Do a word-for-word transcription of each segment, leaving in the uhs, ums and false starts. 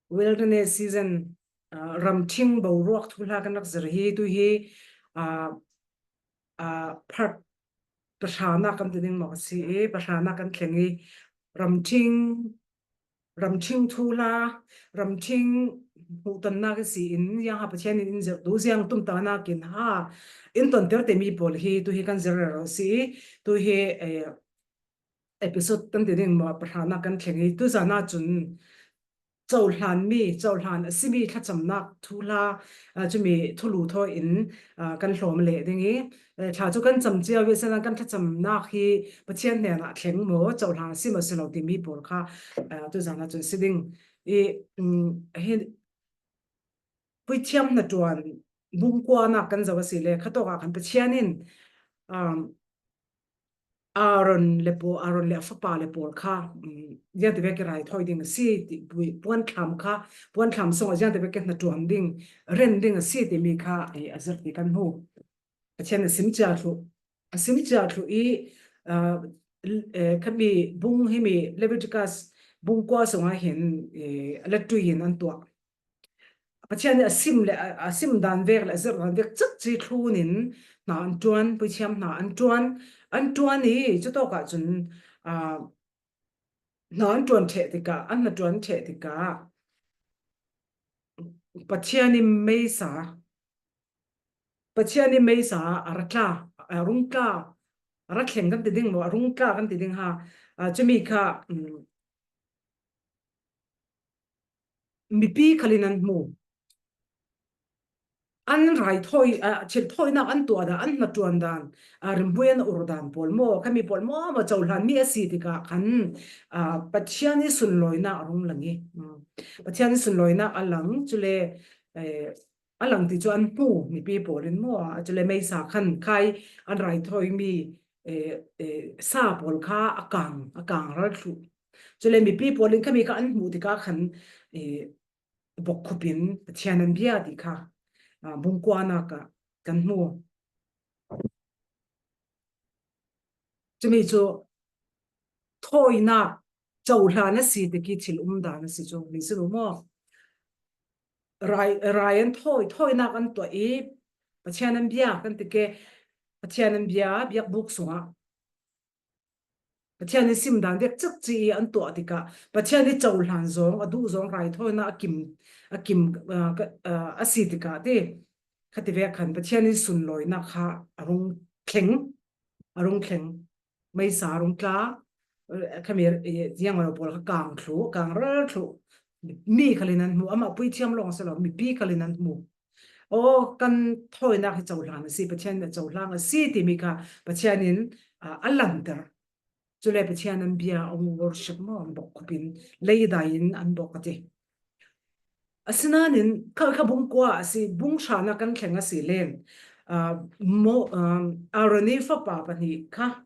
wilderness season, ah, ramṭhing boruak thuhla kan rak zir hi, tu hi, ah, ah, part pahranak kan ti ding maw ka si i, pahranak kan thleng i, ramṭhing, ramṭhing thuhla, ramṭhing hmuhtonnak i si in, ziang ha Pathian in in zirh tu, ziang tumtahnak in ha in tonter temi pawl hi, tu hi kan zir rero si i, tu hi, eh, episode kan ti ding maw, pahranak kan thleng i, tu zana cun cohlanmi, cohlan a simi thlacamnak thuhla, ah, cumi thulu thaw in, ah, kan hlawm leh ding i, eh, thla cu kan cam cio i, asinain kan thlacamnak hi Pathian hnenah thleng maw, cohlan a si maw si lo timi pawl kha, ah, tu zana cun si ding i, um, hi puithiam hnaṭuan bungkuanak kan zoh a si le, khatawkah khan Pathian in, um, Aaron le pawl, Aaron le a fapa le pawl kha, um, ziangtivek i raithawi ding a si ti, pui-, puanthlam kha, puanthlam sungah ziangtivek i hnaṭuan ding, ren ding a si timi kha, eh, a zirh ti kan hmu. Pathian a sim cia thluh, a sim cia thluh i, ah, l-, eh, khami bung himi Leviticus bung kua sungah hin, eh, a lattui in an tuah. Pathian nih a sim le a, a sim dan vek le a zirh dan vek cik ci thlun in hna an ṭuan, puithiam hna an ṭuan, an ṭuan i cutawkah cun, aa, hna an ṭuan ṭheh tikah, an hnaṭuan ṭheh tikah Pathian i meisa, Pathian i meisa a ra tla, a rung tla, a ra thleng kan ti ding maw, a rung tla kan ti ding ha, aa, cumi kha, um, mipi khalin an hmu. An raithawi, ah, thilthawinak an tuah dan, an hnaṭuan dan, ah, rimhmui an ur dan pawl maw, khami pawl maw, maw cohlan mi a si tikah khan, ah, Pathian i sunlawinak a rung lang i, um, Pathian i sunlawinak a lang, cule, eh, a lang ti cu an hmu, mipi pawl in maw, cule meisa khan khai an raithawi mi, eh, eh, sa pawl kha a kang, a kang ral thluh. Cule mipi pawl in khami kha an hmuh tikah khan, eh, bokkhup in Pathian an bia ti kha, ah, bungkuanak ah kan hmu. Cumi cu thawinak cohlan a si tiki thil um dan a si cu, mi si lo maw? Rai, rai an thawi, thawinak an tuah i Pathian an bia kan ti ke, Pathian an bia biakbuk sungah Pathian i sim dan vek cik ci i an tuah tikah, Pathian i cohlan zong, a duh zong, raithawinak a kim, a kim, aa, ka, aa, a si tikah ti, khativek khan Pathian i sunlawinak kha a rung thleng, a rung thleng, meisa a rung tla, eh, khami, eh, ziang lo pawl kha kang thluh, kang ral thluh, mi khalin an hmu, amah puithiam lawng a si lo, mipi khalin an hmu. Aw, kan thawinak hi cohlan a si, Pathian in a cohlan a si timi kha Pathian in, ah, a lanter. Cule Pathian an bia, an worship maw, an bokkhup in, leidai in an bok a ti. Asinain kha, kha bung kua a si, bung hranak kan thleng a si len, ah, mo, um, Aaron i fapa pahnih kha,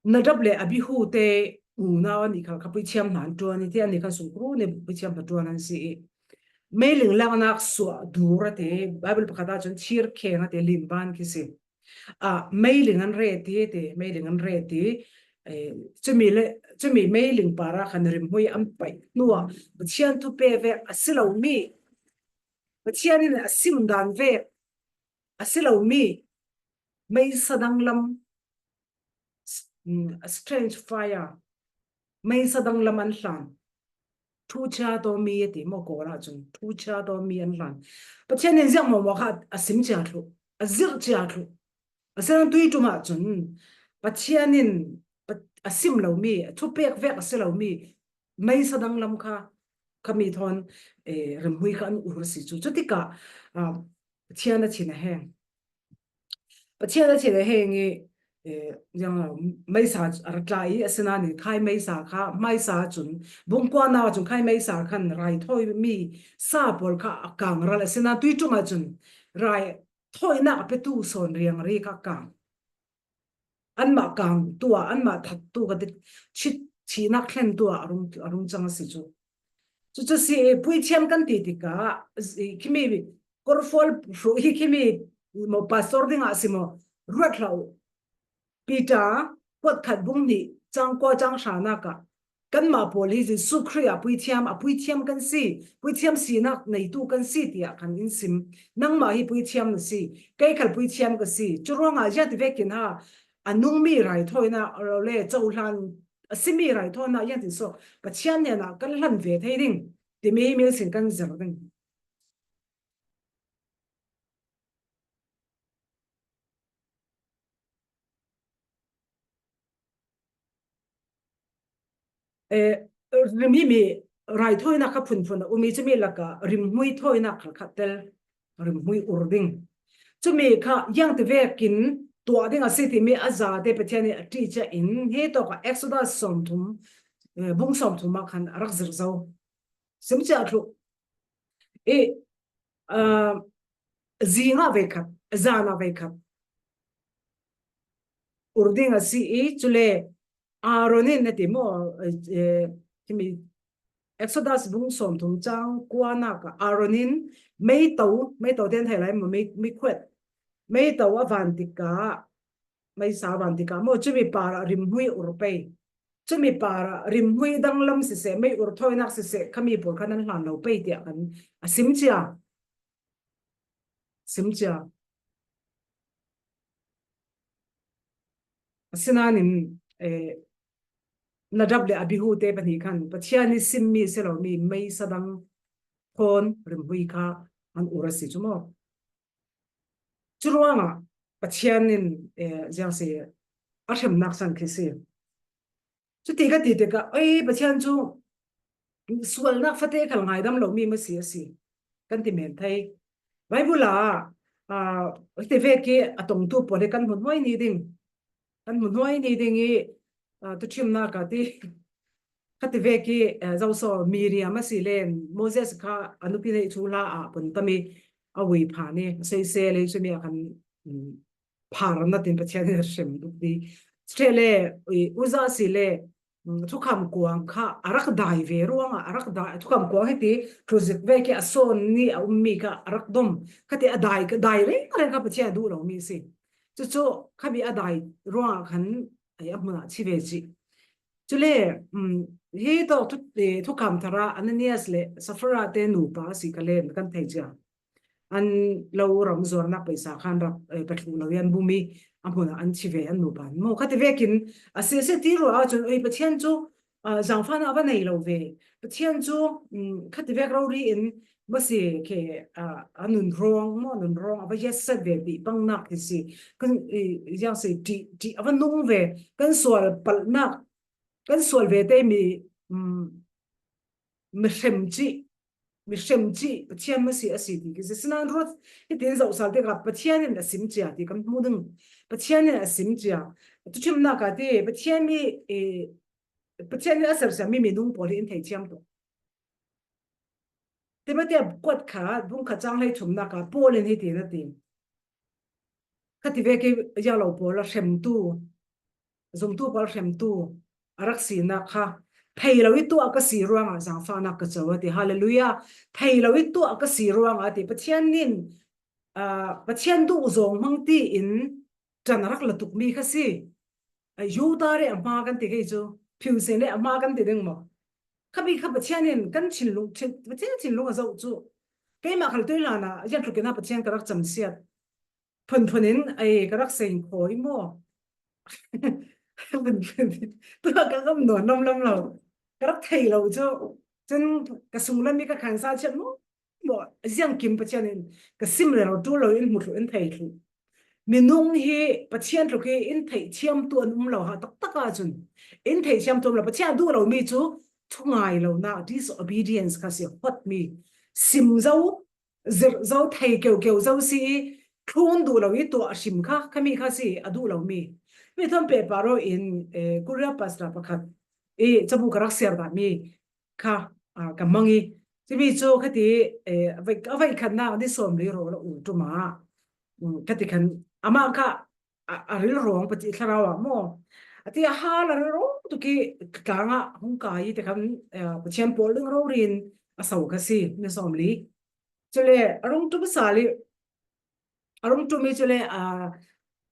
Nadab le Abihu te unau anih khal kha puithiam hna an ṭuan i ti, anih khan sungkru nih puithiam hna ṭuan an si i, meiling laknak suah dur a ti, Bible pakhat ah cun thir kheng a ti, linban khi si. Ah, meiling an ret i ti, meiling an ret i, eh, cumi le, cumi meiling par ah khan rimhmui an paih hnuah Pathian thupek vek a si lomi, Pathian in a sim dan vek a si lomi meisa danglam, s-, mm, a strange fire, meisa danglam an hlan. Thuchia tawmi a ti maw, Kawl ah cun thuchia tawmi an hlan. Pathian in ziah maw maw kha a sim cia thluh, a zirh cia thluh. Asinain tui ṭum ah cun Pathian in pa-, a sim lomi, a thupek vek a si lomi meisa danglam kha, khami thawn, eh, rimhmui kha an ur a si cu. Cutikah, ah, Pathian a thin a heng. Pathian a thin a heng i, eh, ziang, meisa a ra tla i, asinain khai meisa kha, hmaisa cun, bungkuanak cun khai meisa khan raithawi mi sa pawl kha a kang ral, asinain tui ṭum ah cun rai thawinak a petu sawn riangri kha a kang. Anmah kang tu ah, anmah that tu ka ti, thih, thihnak thlen tu ah a rung, a rung cang a si cu. Cucu si, eh, puithiam kan ti tikah, eh, khimi, korfual hruh hi khimi, maw pastor ding ah si maw, ruat hlah uh. Peter, kuat khat bung hnih, cang kua cang hranak ah, Kanmah pawl hi Jesu Khrih ah puithiam, a puithiam kan si, puithiam sinak neitu kan si tiah kan in sim. Nangmah hi puithiam na si, kei khal puithiam ka si. Cu ruangah ziah ti vekin ha, a nungmi raithawinak le cohlan a simi raithawinak ziah ti so, Pathian hnenah kan hlan ve thei ding timi himi sin kan zir ding. Eh, rimhimi raithawinak kha phunphun a um i, cumi lakah rimhmui thawinak khalkhat tel, rimhmui ur ding. Cumi kha ziangti vekin tuah ding a si timi a zate Pathian nih a ṭih ciah in, hi tawkah Exodus sawmthum, eh, bung sawmthum ah khan a rak zir zo. Sim ciah thluh. I, ah, zingah veikhat, zanah veikhat ur ding a si i, cule Aaron in na ti maw, eh, eh, himi Exodus bung sawmthum cang kuanak ah Aaron in meito, meito te an thei lai maw, mei, meikhuat, meito a van tikah, meisa van tikah maw, cumi parah rimhmui ur pei. Cumi parah rimhmui danglam siseh, mei ur thawinak siseh, khami pawl kha nan hlan lo pei tiah kan a sim cia. Sim cia. Asinain, eh, Nadab le Abihu te pahnih khan Pathian nih simmi si lomi meisa dang thawn rimhmui kha an ur a si cu maw? Curuangah Pathian in, eh, ziang si a hremnak san khi si. Cuti ka ti tikah, oi, Pathian cu sualnak fate khal ngaidam lomi maw si a si, kan ti men thei. Baibal ah, ah, hiti vek i a tongtu pawl hi kan hmuhnuai ni ding, kan hmuhnuai ni ding i, ah, tuṭhimnak a ti, khati vek i, eh, zoso Miriam a si len Moses kha a nupi neih thuhla ah pun tami a ui phan i, a soisel i cumi a kan, mm, phar na tin Pathian in a hrem duk ti. Ṭhe le, i, Uza si le, mm, thukham kuang kha a rak dai ve ruangah, a rak dai, thukham kuang hiti, thluzik vek i a sawn ni a ummi kha a rak dom. Khati a dai, dai reng reng kha Pathian a duh lomi si. Cucu khami a dai ruangah khan, ai, a hmunah thi ve cih. Cule, um, hi tawk thu, eh, thukham thar ah Ananias le Safira te nupa a si ka len kan thei cia. An lo ram zuarnak paisa khan rak, eh, pahluh lo i an bum i a hmunah an thi ve an nupa. Maw khati vekin a si a si ti ruah ahcun, oi, Pathian cu, ah, zangfahnak a va nei lo ve. Pathian cu, um, khati vek rori in maw si khi, ah, a nun hrawng maw, a nun hrawng a va hiatset ve ti pangnak hi si. Kan, i, ziang si ṭih, ṭih a va nung ve. Kan sual palhnak, kan sual ve te mi, um, mi hrem cih, mi hrem cih Pathian maw si a si ti khi si. Sinain Ruth hitin zohsal tikah Pathian in a sim cia ti kan hmu ding. Pathian in a sim cia. Tuṭhimnak a ti, Pathian mi, eh, Pathian in a sersiam mi minung pawl hi in theithiam tuk. Timote kuat kha, bung kha cang hleithumnak ah Paul in hiti na ti. Khati vek i ziang lo pawl a hremtu, zumtu pawl a hremtu a rak sinak kha thei lo i tuah ka si ruangah zangfahnak ka co a ti. Hallelujah. Thei lo i tuah ka si ruangah a ti. Pathian in, ah, Pathian duh zawng hmang tiin ṭan a rak la tukmi kha si. A, Judah le a hma kan ti kei cu, phiusen le a hma kan ti ding maw? Khami kha Pathian in kan thinlung, thin, Pathian thinlung a zoh cu. Keimah khal tuihlan ah ziangtluk in ah Pathian ka rak camsiat. Phunphun in, ei, ka rak sein khawi maw? Phunphun in, tu ah ka ngam nawn lawmlawm lo. Ka rak thei lo cu. Cun ka sunglam i ka khansa chiat maw? Maw, ziangkim Pathian in ka sim rero ṭul lo in hmu thluh in thei thluh. Minung hi Pathian tluk hi in theihthiamtu an um lo ha taktak ahcun in theihthiamtu um lo. Pathian a duh lomi cu thungai lonak, disobedience kha si, hotmi. Sim zo, zirh zo, thei keukeu zo si i thlun duh lo i tuah hrim kha, khami kha si a duh lomi. Mi thawn pehpar aw in, eh, Korea pastor pakhat i cabu ka rak siar dahmi kha, ah, ka mang i, cumi cu khati, eh, a vai, a vai khatnak ni sawmli rawl a ul ṭum ah, mm, khati khan amah kha a, a rilrawng Pathian thlarau ah maw? A ti a hal a rilrawng tuk i tlang ah hung kai i ti khan, eh, Pathian pawl ding rori in a so kha si, ni sawmli. Cule a rung ṭum sal i, a rung ṭum i cule, ah,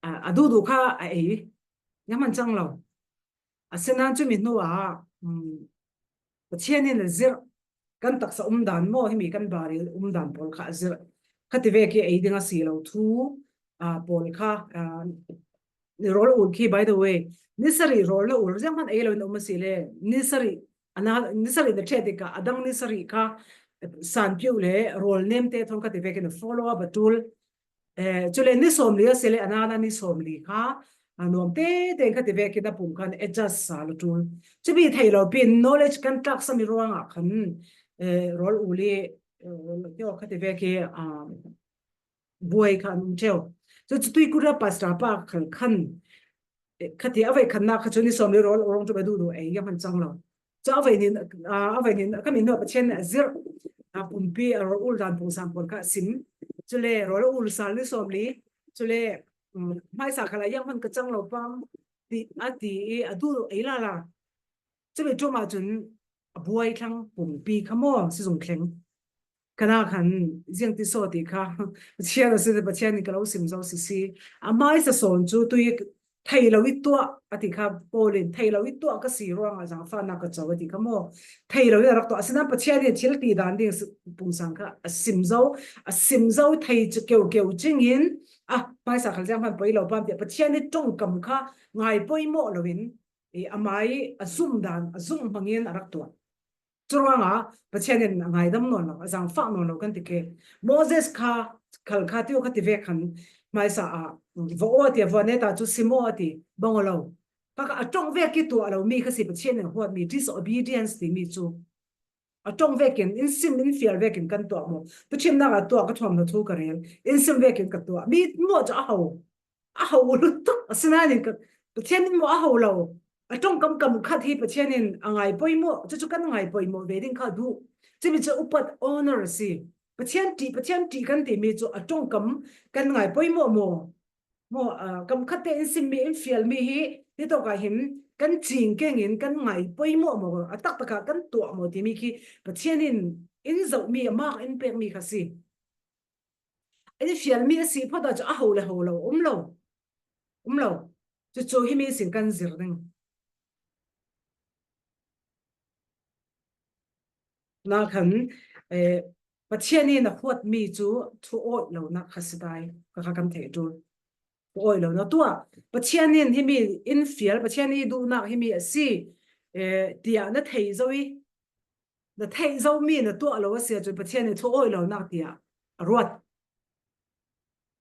ah, a duhduh kha a ei, nyaman cang lo. Asinain cumi hnu ah um, Pathian in a zir, kan taksa umdan maw, himi kan bari umdan pawl kha a zir. Khati vek hi ei ding a si lo thu, a, pawl kha, a, ni rawl ul khi, by the way, ni sarih rawlna ul ziang hman ei lo in um a si le, ni sarih, a na, ni sarih na ṭhe tikah a dang ni sarih kha san piu le rawl nemte thawn khati vek in a follow up a tul. Eh, chule ni sawmli a si le, a nana ni sawmli kha, a nuam tete in khati vek in a pum khan adjust sa lo tul. Chumi thei lo pi in knowledge kan tlak sami ruangah khan, eh, rawl uli, eh, teo khati vek hi, ah, buai kha an um ṭheu. Chu, chu Tuikura pastor pa khal khan, eh, khati a vei khanna kha chu ni sawmli rawl ul rawng chu ba duh duh ei ka hman chang lo. Chu a vei nin, ah, a vei nin, ka min hnuah Pathian a zir, a pumpi a rawl ul dan pungsang pawl kha a sim. Chule rawl ul sal ni sawmli, chule, um, hmaisa khala yang hman ka chang lo pam, ti, a ti i a duh ei la la. Chumi ṭuma chun a buai thlang pumpi kha maw si zung thleng. Kana khan ziang ti saw ti kha, Pathian a si, Pathian in ka lo sim zo si si. A hmaisa sawn chu tui thei lo i tuah a ti kha, Paul in thei lo i tuah ka si ruangah zangfahna ka co a ti kha maw. Thei lo i a rak tuah. Asinain Pathian in thil ti dan ding si, pungsang kha a sim zo, a sim zo thei chu keu keu chingin, a, hmaisa khal ziang hman poi lo pam ti, Pathian in ṭongkam kha ngai poimawh loin, i, a mai a zum dan, a zum hmangin a rak tuah. Churuangah Pathian in a ngaidam nawn lo, a zangfah nawn lo kan ti ke. Moses kha, khal kha tiu kha ti vek khan, hmaisa ah, va aw a ti, a va ne ta chu sim aw a ti, bang aw lo. Kha kha a ṭong vek i tuah lo mi kha si Pathian in huat mi, disobedience ti mi chu. A ṭong vekin, in sim, in fial vekin kan tuah maw. Tuchimnak a tuah ka thuam lo thu ka rel. In sim vekin ka tuah. Mi maw chu a ho. A ho lutuk. Asinain ka, Pathian in maw a ho lo. A ṭongkam kam khat hi Pathian in a ngai poimawh. Chu chu kan ngai poimawh ve ding kha duh. Chumi chu upat honor a si. Pathian ṭih, Pathian ṭih kan ti mi chu a ṭongkam kan ngai poimawh maw. Maw, ah, kam khatte in sim mi, in fial mi hi, hi tawkah hin kan cing kengin kan ngai poimawh maw, a taktakah kan tuah maw ti mi khi Pathian in in zoh mi, a mak in pek mi kha si. In fial mi a si phawt ah chu a ho le ho lo, um lo. Um lo. Chu chu hi mi sin kan zir ding. Na khan, eh, Pathian in a huat mi chu thu awih lo nak kha si tai, ka kha kan thei tul. Thu awih lo na tuah. Pathian in hi mi in fial, Pathian in i duhnak hi mi a si, eh, tiah na thei zo i, na thei zo mi na tuah lo a si a chu Pathian in thu awih lo nak tiah a ruat.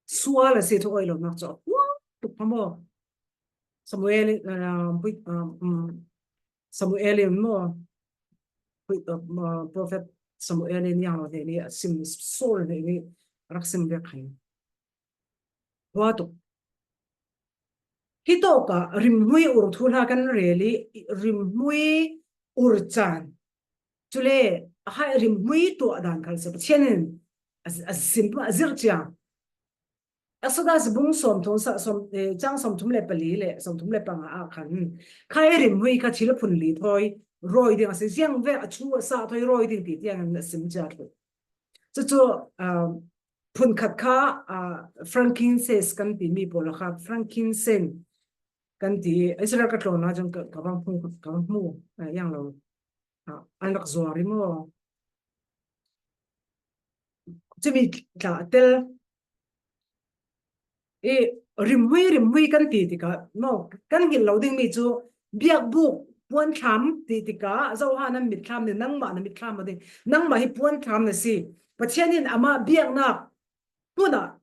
Sual a si thu awih lo nak chu a huat tuk pha maw. Samuel, ah, pui-, ah, um, Samuel in maw, pui-, ah, ah, prophet Samuel in yang lo hei ni, a sim Saul hei ni, a rak sim vek hai. Hua tuk. Hi tawkah rimhmui ur thu hla kan rel i, rimhmui ur caan. Chule, a hai rimhmui tuah dan khal si Pathian in a, a sim, a zir ciang. Exodus bung sawmthum sa, sawm, eh, chang sawmthum le pali le sawmthum le panga ah khan, khai rimhmui kha thil phun li thawi rawi ding a si, ziang vek a chu a sa thawi rawi ding ti tiang in a sim cia thu. Chu chu, ah, phun khat kha, ah, frankincense kan ti mi pawl kha, frankincense kan ti, Israel ka tlawn lai chun ka, ka va hmu, ka va hmu, ah, yang lo. Ah, an rak zuar i maw. Chumi tla tel. I rimhmui, rimhmui kan ti tikah, maw, kan ngil lo ding mi chu biakbuk puanthlam ti tikah, Johan an mitthlam ni, nangmah na mitthlam a ding. Nangmah hi puanthlam na si. Pathian in amah biaknak hmunah,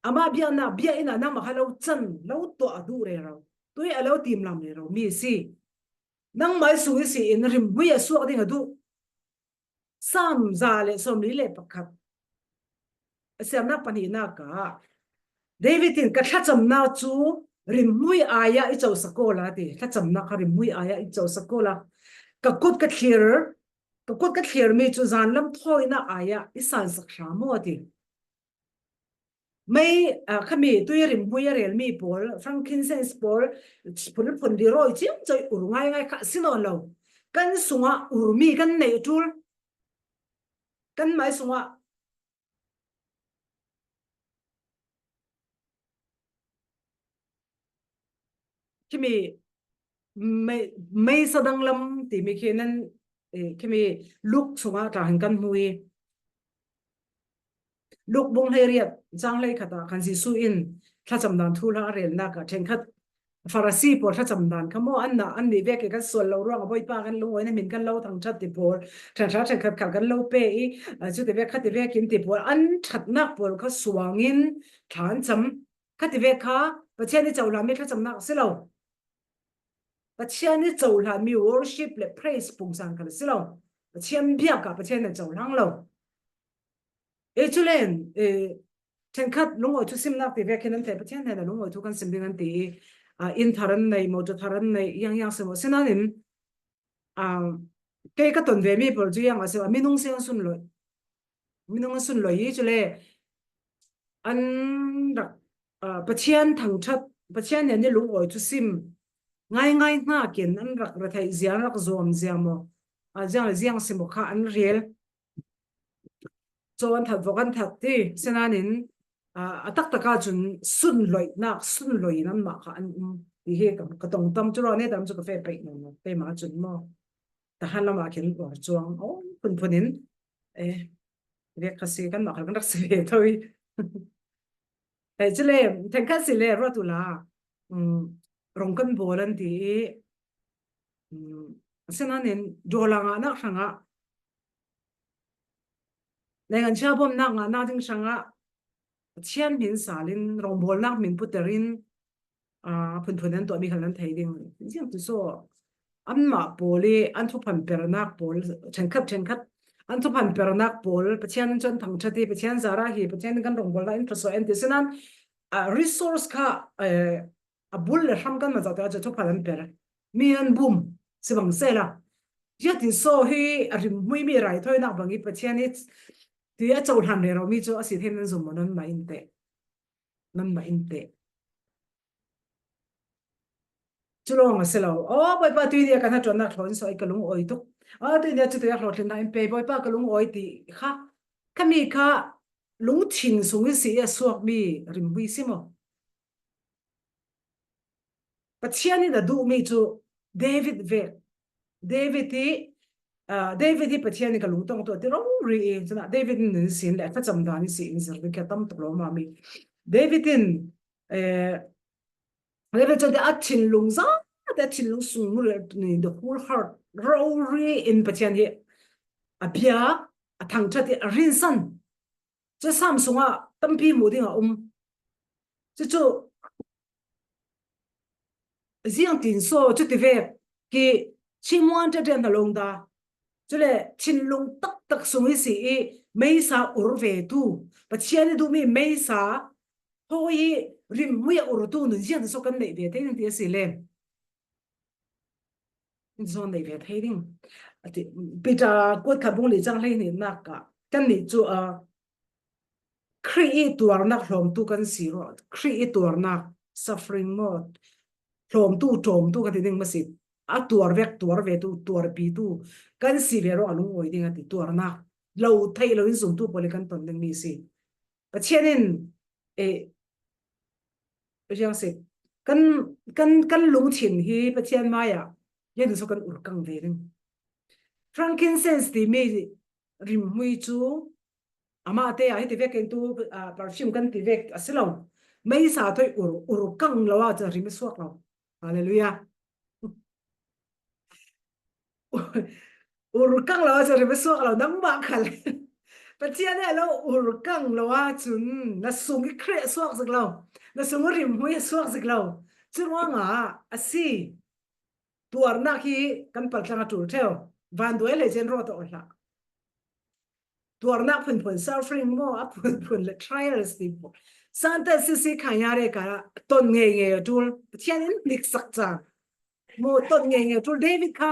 amah biaknak biakinn ah nangmah kha lo chan, lo tuah a duh rero. Tui a lo timlam rero mi si. Nangmah i sung i si in rimhmui a suak ding a duh. Sam za le sawmli le pakhat. A siamnak pahnihnak ah David in ka thlacamnak cu rimhmui ai-ah i cosak ko la ti. Thlacamnak kha rimhmui ai-ah i cosak ko la. Ka kut ka thlir, ka kut ka thlir mi cu zanlam thawinak ai-ah i sansak hram aw ti. Mei, ah, khami tui rimhmui a relmi pawl, frankincense pawl, phun, phun li rawi ciamco i ur ngaingai kha a si nawn lo. Kan sungah urmi kan neih a ṭul. Kan mai sungah khimi mei, meisa danglam timi khi nan, eh, khimi Luk sunga tla hin kan hmu hi. Luk bung hleiriat chang hleikhat ah khan Jesu in thlachamdan thu hla a relnak ah ṭhenkhat Farasi pawl thlachamdan kha maw, an na, an nih vek i kan sual lo ruangah Bawipa kan lungawina hmin kan lo thangṭhat ti pawl, ṭhen hra ṭhenkhat khal kan lo pe i, ah, chuti vek khati vekin ti pawl an ṭhatnak pawl kha suangin thla an cham. Khati vek kha Pathian i cohlan mi thlachamnak a si lo. Pathian i cohlan mi worship le praise pungsan khal a si lo. Pathian biakah Pathian a cohlang lo. E, chulen, e, ṭhenkhat lungawi thu simnak ti vekin an thei, Pathian hnena lungawi thu kan sim ding an ti i, a, inn thar an nei, motor thar an nei, iang iang si maw. Sinanin, a, kei ka ton ve mi pawl cu iang a si, a, minung si an sun loi. Minung an sun loi i cule an rak, a, Pathian thangṭhat, Pathian hnen i lungawi thu sim ngaingai hnakin an rak retheih zia, an rak zuam zia maw. A, ziang le ziang si maw kha an rel. Caw an that, vok an that ti, sinanin, a, a taktak ahcun sunloihnak, sunloi in anmah kha an um ti hi ka, ka tong tam cu rawh, ne tam cu ka feh peih nawn lo, keimah cun maw. Tahan lamah khin uar cuang, aw, phunphun in, eh, riak kha si, kanmah kha kan rak si ve tho i. Eh, cule, ṭhenkhat si le ruat uhla, um, rong kan bawl an ti i, um, sinanin, dollar ngahnak hrangah, Nai ngan chia bawmnak ngahnak ding hrangah Pathian hmin salin, rawngbawlnak hmin puterin, aa, phunphun an tuahmi kha nan thei ding. Ziang tu saw, anmah pawl i an thuphan pernak pawl, ṭhenkhat, ṭhenkhat, an thuphan pernak pawl, Pathian in cun thangṭhat i, Pathian zarah hi, Pathian in kan rawngbawlnak in ṭhutsuah an ti sinan, aa, resource kha, eh, a bul le hram kan man zahte ahcun thuphan an per. Mi an bum si bang sehla. Ziahti saw hi a rimhmui mi raithawinak bang i Pathian i ti a cohlan rero mi cu a si thei nan zum maw, nan mah in teh. Nan mah in teh. Cu lawng a si lo. Aw, Bawipa, tuini a kan hnaṭuannak thlaw in sawi ka lungawi tuk. Aw, tuini a cu tuyak hlawhtlinnak in pe, Bawipa, ka lungawi ti kha. Khami kha lungthin sung i si i a suakmi rimhmui si maw? Pathian in a duhmi cu David vek. David hi, aa, David hi Pathian in ka lungtong tuah ti rori i, cunah David in nun sin le a thlacam dan i si in zir ve kha tam tuk lo mami. David in, eh, David cun a thinlung zate, a thinlung sung mu le ni, the whole heart, rori in Pathian hi a bia, a thangṭhat i a rinsan. Cu Sam sungah tampi hmuh ding a um. Cucu ziangtin saw cuti vek ki chimuan ṭaṭian hna lawng ta. Cule thinlung taktak sung i si i meisa ur ve tu, Pathian i duhmi meisa hawi i rimhmui a ur tu nun ziangtin saw kan neih ve thei ding ti a si le. Zawn nei ve thei ding. A ti, Peter kuat khat bung li cang hleihnih nak ah kannih cu, a, Khrih i tuarnak hlawmtu kan si rua. Khrih i tuarnak, suffering maw, hlawmtu, ṭawmtu kan ti ding maw si. A tuar vek, tuar ve tu, tuarpi tu kan si ve rua a lungawi ding a ti, tuarnak lo theih lo in zumtu pawl i kan ton ding mi si. Pathian in, eh, riang si, kan, kan, kan lungthin hi Pathian mai ah, ziangtin saw kan urkang ve ding. Frankincense timi rimhmui cu amah te ah hiti vekin tu, ah, perfume kan ti vek a si lo. Meisa thawi ur, urkang lo ah cun rim a suak lo. Hallelujah. Urkang lo ahcun rim a suak lo, nangmah khal. Pathian he lo urkang lo ahcun na sung i Khrih a suak zik lo, na sung i rimhmui a suak zik lo. Cu ruangah a si. Tuarnak hi kan paltlang a ṭul ṭheu. Vanduai le cen rawt a hlah. Tuarnak phunphun, suffering maw, a phunphun le trials ti pu. Santa sisi khanya re ka ton ngei ngei a ṭul. Pathian in hniksak cang. Maw ton ngei ngei a ṭul. David kha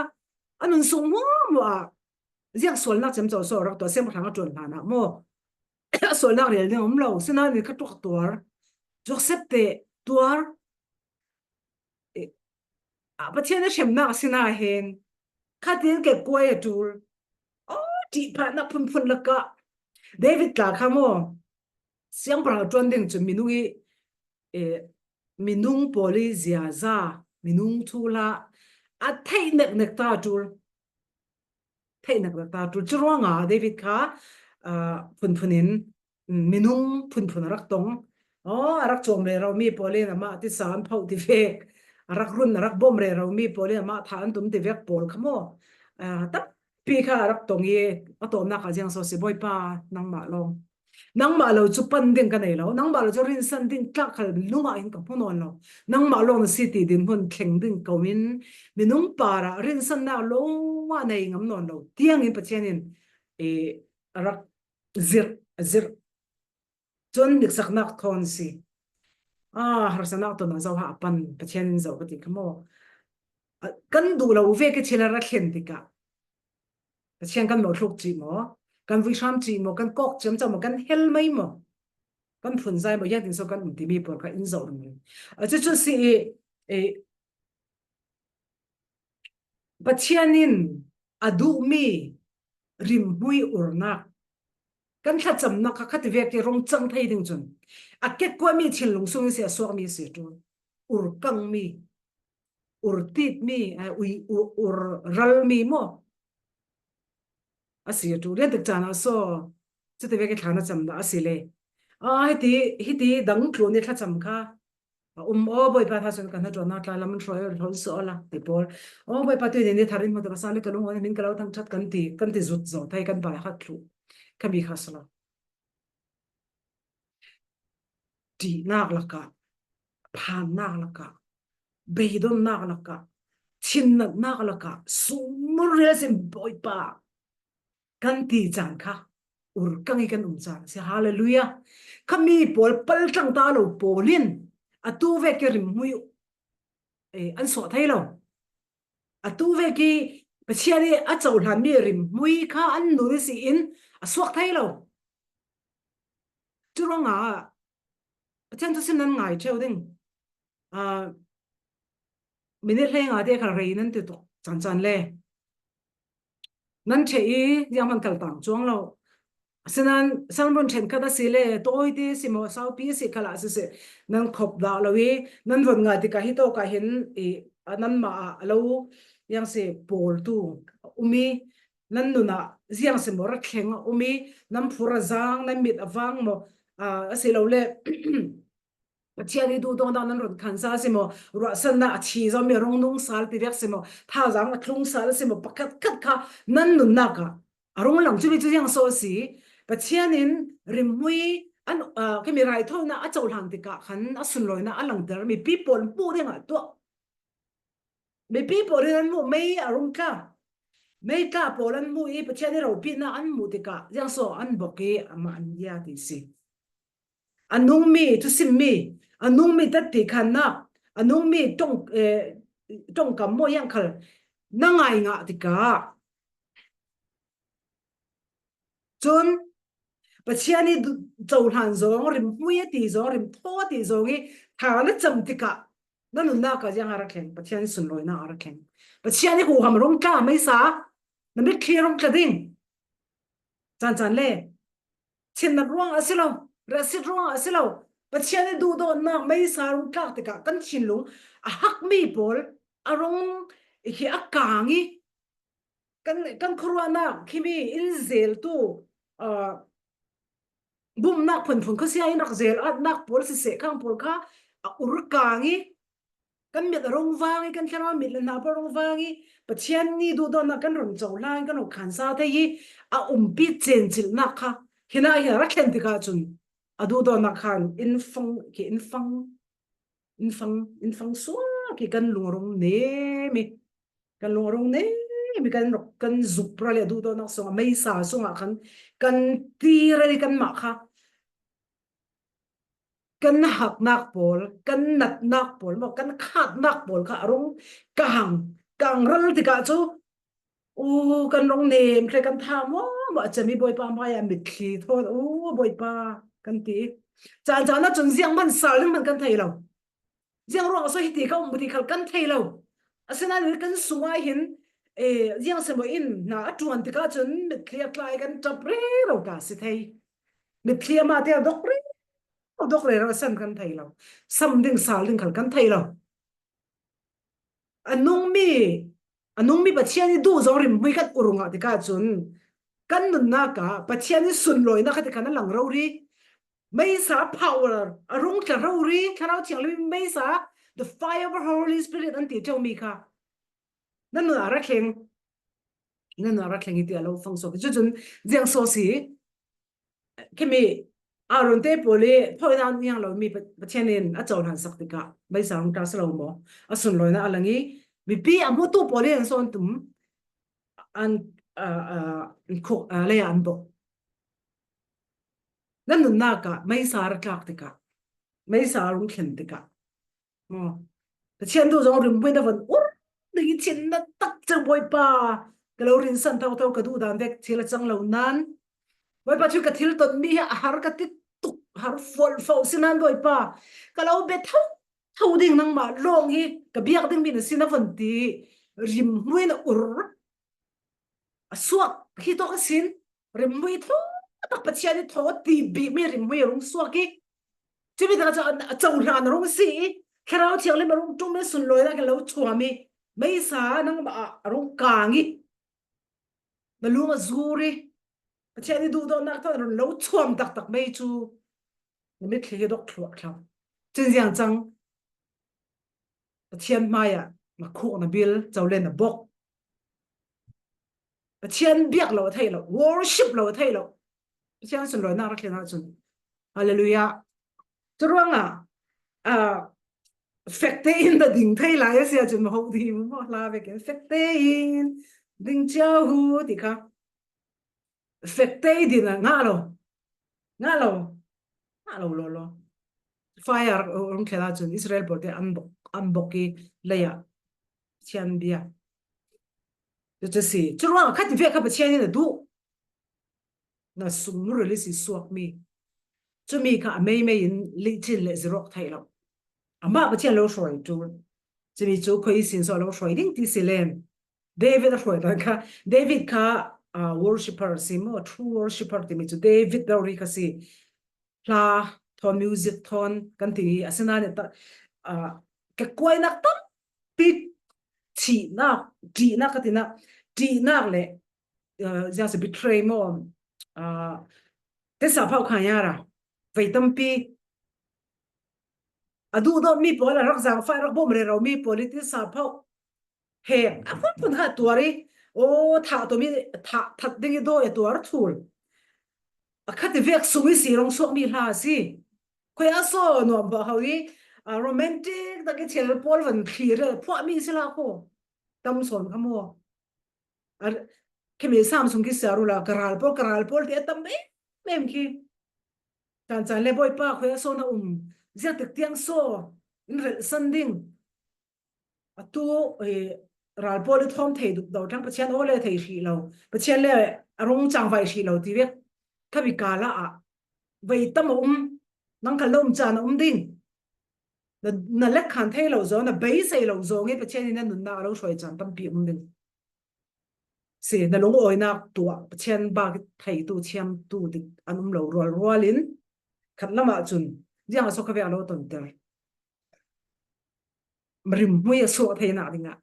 a nun sung maw maw a. Ziang sualnak cem caw saw rak tuah siangpahrang a ṭuan hlan ah maw. A sualnak rel ding a um lo. Sinain kha tuak tuar. Joseph te tuar. Eh, a Pathian a hremnak a si nain khatin ke kuai a ṭul. Aw, ṭihphatnak phunphun lakah David tla kha maw, siangpahrang a ṭuan ding cu minung i, eh, minung pawl i ziaza, minung thuhla, a theih neknek ta a ṭul. Theih neknek ta a ṭul. Curuangah David kha, ah, phunphunin, mm, minung phunphun a rak tong. Aw, a rak cawm rero mi pawl in amah tisa an phauh ti vek. A rak run, a rak bawm rero mi pawl in amah thah an tum ti vek pawl kha maw. Ah, tampi kha a rak tong i, a tawpnak ah ziang so si, Bawipa, nangmah lawng. Nangmah lo cu pan ding ka nei lo. Nangmah lo cu rinsan ding tlak khal lungah hin ka hmu nawn lo. Nangmah lawng na si ti dinhmun thleng ding ko in, minung parah rinsannak lungah nei ngam nawn lo. Tiangin Pathian in, eh, a rak zirh, a zirh. Cun hniksaknak thawn si. Ah, harsanak tawh na zoh hah a pan, Pathian in zoh ka ti kha maw. Ah, kan duh lo vek i thil a ra thlen tikah Pathian kan mawhthluk cih maw, kan vuihram cih maw, kan kawk ciamco maw, kan hel mai maw, kan phunzai maw, ziangtin so kan um timi pawl kha in zoh rih. A cucu si i, i, Pathian in a duhmi rimhmui urnak, kan thlacamnak kha khativek i rung cang thei ding cun a kekkuami thinlung sung in si a suakmi a si ṭul. Urkangmi, urtitmi, eh, ui, ur, urralmi maw? A si a ṭul. Riantik caan ah so, cutivek i thla na cam dah a si le. Ah, hiti, hiti dang tlun i thlacam kha a um. Aw, Bawipa, tha sun kan hnaṭuannak tla lam hruai, hruai suah awla ti pawl. Aw, Bawipa, tuin ni thar in hmuh ka sa le ka lung, min ka lo thangṭhat kan ti, kan ti zut zo thei kan bai khat thluh. Khami kha si lo. Ṭihnak lakah, phannak lakah, beidonnak lakah, thinnatnak lakah, sumur rel sin, Bawipa, kan ti caan kha urkang i kan um caan a si. Hallelujah. Khami pawl paltlang ta lo pawl in atu vek i rimhmui, eh, an suah thei lo. Atu vek i Pathian i a cohlanmi rimhmui kha an nun i si in a suak thei lo. Curuangah Pathian thusim nan ngai ṭheu ding. Ah, minute hleinga te khal rei nan ti tuk caan caan le. Nan ṭheh i zianghman kal tang cuang lo. Asinain sanrun ṭhenkhat a si le, tawite si maw, saupi si khalah siseh, nan khop dah lo i, nan von ngai tikah hi tawkah hin i, a, nanmah ah a lo, ziang si pawltu a um i, nan nunah ziang si maw, ra thleng a um i, nan phur a zang, nan mit a vang maw, a, a si lo le, Pathian i duhdawtnak nan run khansa si maw, ruahsannak a thi zomi a rung nungsal ti vek si maw, thazaang a tlungsal si maw, pakhat khat kha nan nunnak ah a rung lang cumi cu ziang so a si. Pathian in rimhmui an, ah, khami raithawinak a cohlan tikah khan a sunlawinak a langter, mipi pawl hmuh dingah tuah. Mipi pawl in an hmuh, mei a rung tla. Mei tla pawl an hmuh i Pathian i ropinak an hmuh tikah ziang so an bok i amah an ia ti si. A nungmi, thusimmi, a nungmi tatti khannak, a nungmi ṭong, eh, ṭongkam maw, ziang khal na ngai ngah tikah cun Pathian i du-, cohlan zong, rimhmui a ti zong, rimthaw a ti zong i tha na cam tikah na nunnak ah ziang a ra thleng, Pathian i sunlawinak a ra thleng. Pathian i huham rung tla, meisa, na mitthli rung tla ding. Caan caan le. Thinnat ruang a si lo, rasit ruang a si lo. Pathian i duhdawtnak meisa rung tlak tikah kan thinlung a hakmi pawl a rung i khi a kang i kan, kan khuaruahnak khimi in zeltu, ah, bumhnak phunphun khuasia in rak zel atnak pawl siseh khang pawl kha a ur kang i kan mit a rung vang i, kan thlarau mit le hna pawl rung vang i, Pathian i duhdawtnak kan run cohlan, kan run khansa thei i, a umpi cencilhnak kha, hinah hi a ra thlen tikah cun a duhdawtnak khan in fang, khi in fang, in fang, in fang suak i kan lung a rung nem i, kan lung a rung nem i kan rak, kan zuk ra le a duhdawtnak sung a meisa sungah khan kan ti ra i kanmah kha kan haknak pawl, kan natnak pawl maw, kan khatnak pawl kha a rung kang, kang ral tikah cu, u, kan rung nem hle, kan tha maw, maw a cem i Bawipa hmai ah mitthli thawn, u, Bawipa, kan ti. Caan caan ah cun zianghman sal ding hman kan thei lo. Ziang ruang a so hiti ka um ti khal kan thei lo. Asinain kan sungah hin, eh, ziang si maw in hna a ṭuan tikah cun mitthli a tlai kan ṭap rero ta si thei. Mitthli amah te a dok rero, dok rero a san kan thei lo. Sam ding, sal ding khal kan thei lo. a nungmi, a nungmi Pathian i duh zong rimhmui kan ur ngah tikah cun kan nunnak ah Pathian i sunlawina kha tikah na lang rori. Meisa power a rung tla rori, Thlarau Thianghlim meisa, the fire of the Holy Spirit an ti ṭheumi kha na nun a ra thleng, na nun a ra thleng i ti a lo fang suak. Cucun ziang so si, khimi Aaron te pawl i thawina an niang lo mi Pa-, Pathian in a cohlan sak tikah meisa rung ta si lo maw? A sunlawina a lang i mipi a hmutu pawl i an sawn tum an, ah, ah, an khuk, ah, lei ah an bawk. Na nunnak ah meisa ra tlak tikah, meisa rung thlen tikah, maw, Pathian duh zong rimhmui na von ur ding i thin na tak cang Bawipa, ka lo rinsan thotho ka duh dan vek thil a cang lo nan. Bawipa, cu ka thil tonmi hi a har ka ti tuk, har fual fo si nan Bawipa, ka lo be tho tho ding nangmah lawng hi ka biak ding mi na si na von ti rimhmui na ur a suak hi tawk a sin, rimhmui thaw tak Pathian i thaw ti bik mi rimhmui a rung suak i cumi tak a cohlan a rung si i Thlarau Thianghlim a rung ṭum i sunlawina kan lo chuam i meisa nangmah a rung kang i na lung a zur i Pathian i duhdawtnak thawn a run lo chuam taktak mei cu na mitthli hi dok thluak thlang. Cun ziang cang Pathian hmaiah na khuk na bil, co le na bok. Pathian biak lo a thei lo, worship lo a thei lo. Pathian sunlawinak rak thlen ahcun. Hallelujah. Curuangah, ah, fekte in na ding thei lai a si ahcun maho dih maw hla vekin fekte in ding cio hu ti kha. Fekte i din a ngah lo. Ngah lo. Ngah lo lo lo. Fire rung thlen ahcun Israel pawlte an bok, an bok i lei ah Pathian bia. Cucu si. Curuangah khat vek kha Pathian in a duh. Na sung rili si suakmi. Cumi kha a meimei in lihcin le zirawk theih lo. Amah Pathian lo hruai ṭul. Cumi cu khoi sin so lo hruai ding ti si len. David a hruai tan kha, David kha, ah, worshipper si maw, true worshipper timi cu David rori kha si. Hla thawn, music thawn kan ti hi a si nain, ah, ka kuainak tampi thihnak, ṭihnak ka tinak, ṭihnak le, ah, ziang si betray maw, ah, tesa phau kha yara, vei tampi a duhdawtmi pawl a rak zaangfah, rak bawm rero mi pawl i tisa phauh he a phunphun kha tuar i, aw, thah tuam i, thah that ding i dawi a tuar thul. A khat i vek sung i si rong suakmi hla a si. Khoi a so nuam bah ho i, a romantic tak i thil pawl van thlir a phuahmi si la kho. Tam sawn kha maw. A, khimi Sam sung khi siar uhla, ka ral pawl, ka ral pawl ti a tam em em khi. Caan caan le Bawipa khoi a sawn a um. Ziangtik tiang so in relhsan ding. Atu, eh, ral pawl i thawm thei duk do tlang Pathian aw le thei hrih lo. Pathian le a rung cangvai hrih lo ti vek. Kha bika la ah. Vei tam a um. Nang khal na um caan a um ding. Na, na lek khan thei lo zong, na beisei lo zong i Pathian in na nunnak a lo hruai caan tampi um ding. Si, na lungawinak tuah, Pathian bak theitu, thiamtu dik an um lo rualrual in, khat lamah cun, ziang a so kha vek a lo tonter. Rimhmui a suak theinak dingah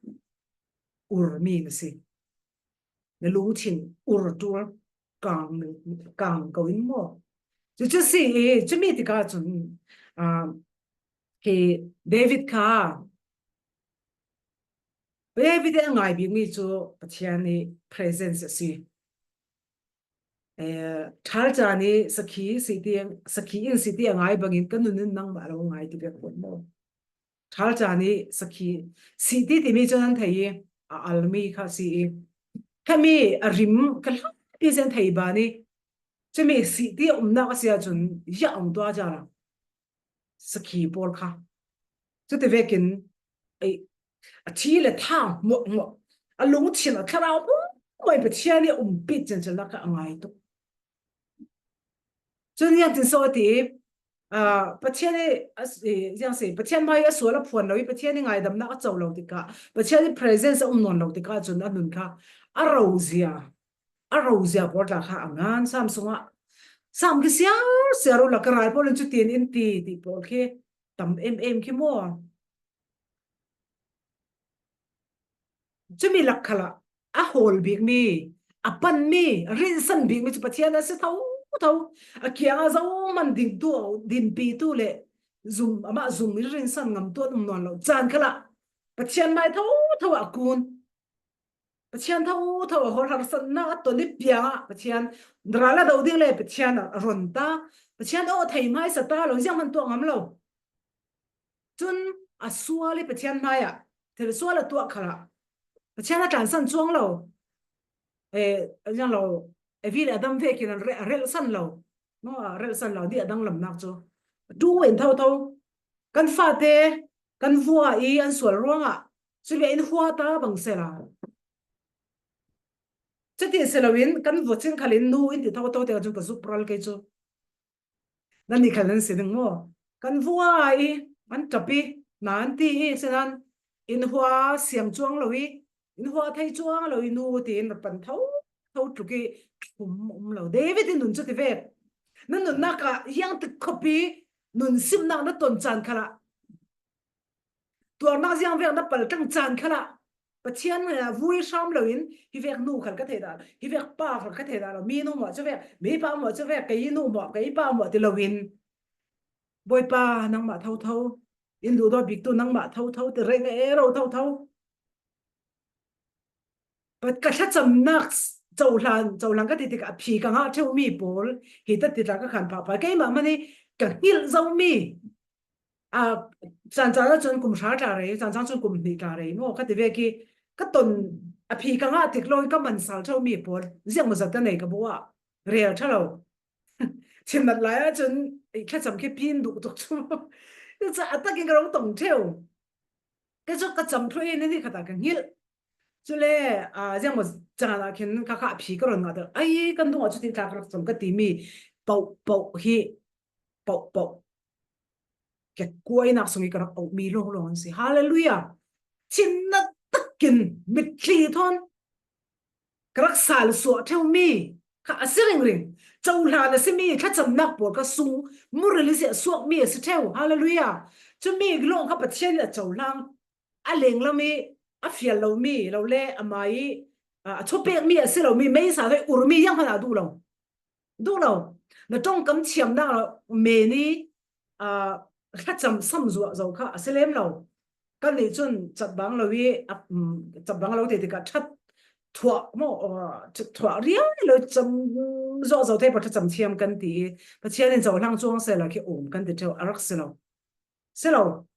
urmi na si. Na lungthin ur ṭul kang, kang ko in maw? Cucu si i, cumi tikah cun, ah, hi David kha, David i a ngai bikmi cu Pathian i presence a si. Eh, ṭhal caan i sakhi si ti, sakhi in si ti a ngai bangin ka nun in nangmah a lo ngai ti bek a um maw? Ṭhal caan i sakhi si ti timi cu nan thei i a almi kha si i khami a rim ka hlampi sen thei ban i cumi si ti a umnak a si ahcun ziah a um tuah caan a sakhi pawl kha. Cuti vekin, ei, a thi le tha hmuahhmuah, a lungthin a thlarau hmuahhmuah i Pathian i a umpi ciancialnak kha a ngai tuk. Cun ziangtin so a ti, ah, Pathian i, a, i, ziang si, Pathian hmai a sual a phuan lo i Pathian i ngaidamnak a co lo tikah, Pathian i presence a um nawn lo tikah cun a nun kha a rozia, a rozia pawl tla kha a ngan. Sam sungah, Sam khi siar, siar uhla ka ral pawl in cutin in ti, ti pawl khi tam em em khi maw? Cumi lak khalah a hawl bik mi, a pan mi, a rinsan bik mi cu Pathian a si thotho. A kiangah zohman dingtu, dinpitu le zum, amah zum i rinsan ngamtu an um nawn lo. Caan khalah Pathian mai thotho ah a kun. Pathian thotho a hawl, harsatnak a ton i piangah Pathian ral a do ding le Pathian a ron ta. Pathian aw thei hmaisa ta lo, zianghman tuah ngam lo. Cun a sual i Pathian hmaiah thil sual a tuah khalah Pathian a tlansan cuang lo. Eh, ziang lo, Evi le Adam vekin an re-, a relhsan lo. Maw, a relhsan lo, dih a danglamnak cu. Tu in thotho. Kan fate, kan vua i an sual ruangah, cule in hua ta bang sela. Cuti si loin, kan vua cin khalin nu in ti thotho te cun ka zuk pral kei cu. Nannih khal nan si ding maw? Kan vua i, an ṭap i, na an ti i, sinan in hua siang cuang lo i, in hua thei cuang lo i nu tiin rak pan tho, tho tluk i, thum um lo. David in nun cu ti ve. Na nunnak ah ziangtik khawp i nun simnak na ton caan khalah, tuarnak ziang vek na paltlang caan khalah Pathian, eh, vui hram loin hi vek nu khal ka thei dah lo, hi vek pa khal ka thei dah lo, mi nu maw cu vek, mi pa maw cu vek, kei nu maw, kei pa maw ti loin, Bawipa, nangmah thotho, in duhdaw biktu nangmah thotho ti reng e ro thotho. Ka thlacamnak cohlan, cohlan ka ti tikah a phi ka ngah ṭheu mi pawl hi tati tla ka khan phapha. Keimah mani ka hngilh zo mi, a, caan caan ah cun kum hra tla rei, caan caan cun kum hnih tla rei maw ka ti vek i, ka ton a phi ka ngah tik lo i ka man sal ṭheu mi pawl ziangmawzat ka nei ka bu ah rel ṭha lo. Chimnat lai ah cun i thlacam khi pin duh tuk cu. Cu a takin ka rung tong ṭheu. Ka cu ka cam thluh i ni khat ah ka hngilh. Cule, aa, ziangmaw caan ah khin kha kha a phi ka run ngah deuh. Ai, kan dungah cutin tla ka rak cam ka timi pauh pauh hi, pauh pauh kekkuainak sung i ka rak auhmi lawnglawng an si. Hallelujah! Chimnat takin mitthli thawn ka rak sal suah ṭheumi kha a si ringring. Cohlan a simi thlacamnak pawl kha sung muril i si a suakmi a si ṭheu. Hallelujah! Cumi lawng kha Pathian in a cohlang, a lenglam i a fial lomi lo le amah i, a, a chawpekmi a si lomi meisa ve urmi zianghman a duh lo. Duh lo. Na ṭongkam thiamnak lo men i, a, thlacam sam zuah zo kha a si lem lo. Kannih cun catbang lo i, a, um, catbang lo te tikah ṭhat thuah maw, a, ṭhat thuah riai lo cam zuah zo te pa thlacam thiam kan ti i, Pathian in cohlang cuang sehla khi um kan ti ṭheu a rak si lo. Si lo.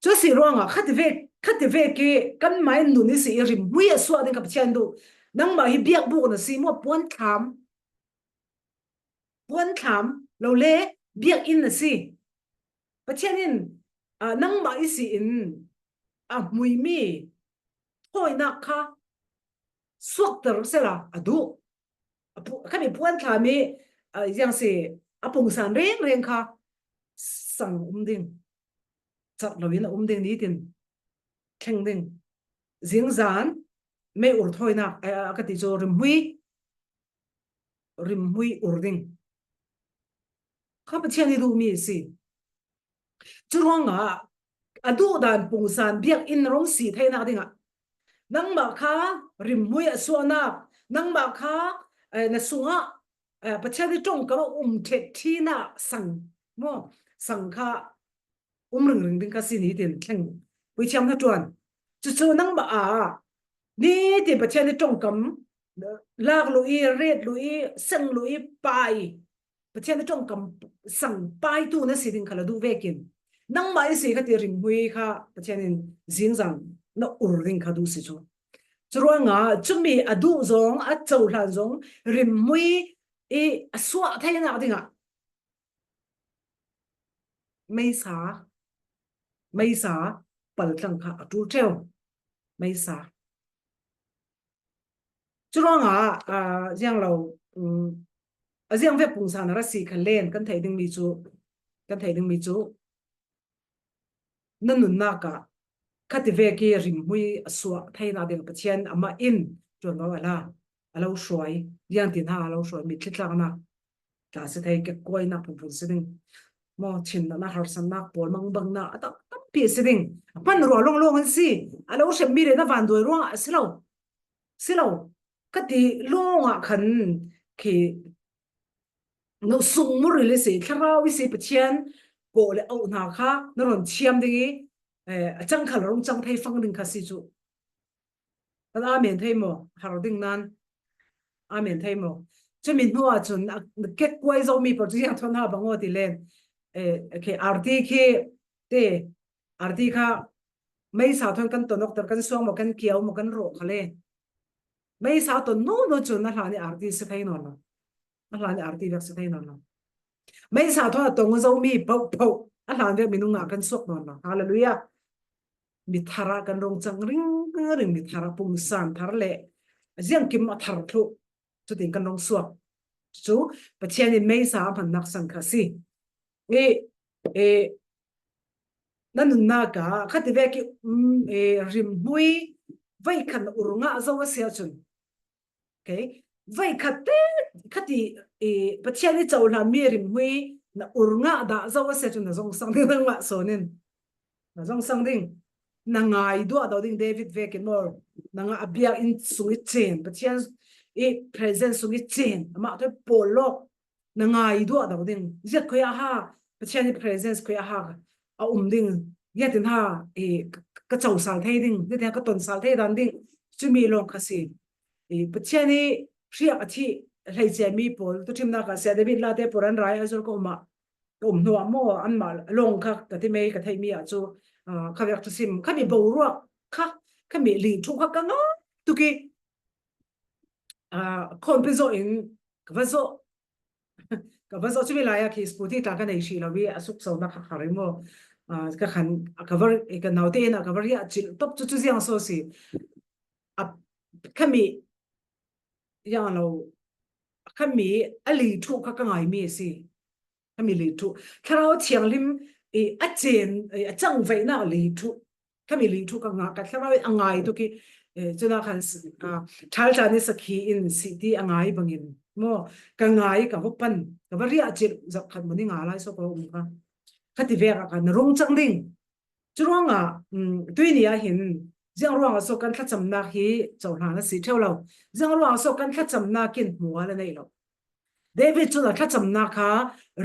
Cu si ruangah khati vek, khati vek i kanmah in nun i si i rimhmui a suah ding kha Pathian duh. Nangmah hi biakbuk na si maw, puanthlam. Puanthlam lo le biakinn na si. Pathian in, ah, nangmah i si in a hmuimi thawinak kha suakter sehla a duh. A pu-, khami puanthlam i, a, ziang si, a pungsan rengreng kha sang um ding, cat loin a um ding nitin thleng ding. Zingzan mei ur thawinak, a, a ka ti cu rimhmui, rimhmui ur ding kha Pathian i duhmi a si. Curuangah a duhdan pungsan biakinn rung si theinak dingah nangmah kha rimhmui a suahnak, nangmah kha, eh, na sungah, eh, Pathian i ṭongkam a um ṭhet ṭhinak sang maw, sang kha um ringring ding kha si nitin thleng puithiam hna ṭuan. Cucu nangmah ah nitin Pathian i ṭongkam lak luh i, ret luh i, seng luh i, pai Pathian i ṭongkam sang paitu na si ding kha la duh vekin nangmah i si kha ti rimhmui kha Pathian in zingzan na ur ding kha duh si cu. Curuangah cumi a duh zong, a cohlan zong rimhmui i a suah theinak dingah meisa, meisa paltlang kha a ṭul ṭheu. Meisa. Curuangah, aa, ziang lo, um, a ziang vek pungsan a ra si kha len kan theih dingmi cu, kan theih dingmi cu, na nunnak ah khati vek i rimhmui a suah theinak ding Pathian amah in ṭuanvo a la, a lo hruai, ziangtin ha a lo hruai, mitthli tlaknak tla si thei, kekkuainak phunphun si ding. maw, thinna, na harsatna pawl, mangbangna a tam, tampi a si ding. A hmanrua lawnglawng an si. A lo hrem mi le na vanduai ruangah a si lo. Si lo. Ka ti lawngah khan khi no sung muril i si, thlarau i si, Pathian kawh le auh hna kha na rawn thiam ding i, eh, a chang khal a rung chang thei fang ding kha si cu. Kan amen thei maw? Har ding nan. Amen thei maw? Cumi hnuah cun a kekkuai zomi pawl cu ziang thawn ha bang aw ti len. Eh, okay, arti khi te, arti kha meisa thawn kan ton awk ter, kan suang maw, kan kiau maw, kan rawh kha le. Meisa ton nu nu cun a hlan i arti si thei nawn lo. A hlan i arti vek si thei nawn lo. Meisa thawn a tong zomi poh poh a hlan vek minung ah kan suak nawn lo. Hallelujah. Mi thar ah kan rung chang ring ring, mi thar ah pungsan thar le ziangkim a thar thluh. Cutin kan rung suak. Cu Pathian in meisa a hmannak sang kha si. I, i, na nunnak ah khati vek i, um, i, rimhmui veikhat na ur ngah zo a si ahcun, okay, veikhat te khati, i, Pathian i cohlan mi rimhmui na ur ngah dah zo a si ahcun na zong sang ding nangmah sawn in. Na zong sang ding. Na ngai duah do ding David vekin maw. Na ngah a biak in sung i cen, Pathian i presence sung i cen, amah tu pawl lawk. Na ngai duah do ding. Ziat khoi a ha, Pathian i presence khoi a ha a um ding. Ziatin ha, i, ka, ka co sal thei ding. Ziatin ha ka ton sal thei dan ding. Cumi lawng kha si. I, Pathian i hriak a thih hleice mi pawl, tu thimnak ah Sia David Late pawl an rai a zul ka um ah. Ka um hnuah maw, anmah lawng kha ka ti mei, ka theih mi ah cu, ah, kha vek thusim, kha mi boruak kha, kha mi li thu kha ka ngah tuk i, ah, khawmpi zawh in ka va zawh, ka va zawh cumi lai ah khi scooty tla ka nei hrih lo i a suk so nak kha khar i maw, ah, ka khan, ka va, ka naute in a ka va riah cilh tok cu, cu ziang so si. A, kha mi, yang lo, kha mi a li thu kha ka ngai mi a si. Kha mi li thu. Thlarau Thianghlim i a cen, i a cangveihnak li thu. Kha mi li thu ka ngah, ka thlarau i a ngai tuk i, eh, cuna khan s-, ah, thaltlan i sakhi in si ti a ngai bangin. Maw, ka ngai ka va pan, ka va riah cilh zat khat mun i nga lai so ka um kha. Khati vek ah khan na rung cang ding. Curuangah, um, tuini ah hin, ziang ruangah so kan thlacamnak hi cohlan a si ṭheu lo. Ziang ruangah so kan thlacamnak in hmual a nei lo. David cun a thlacamnak kha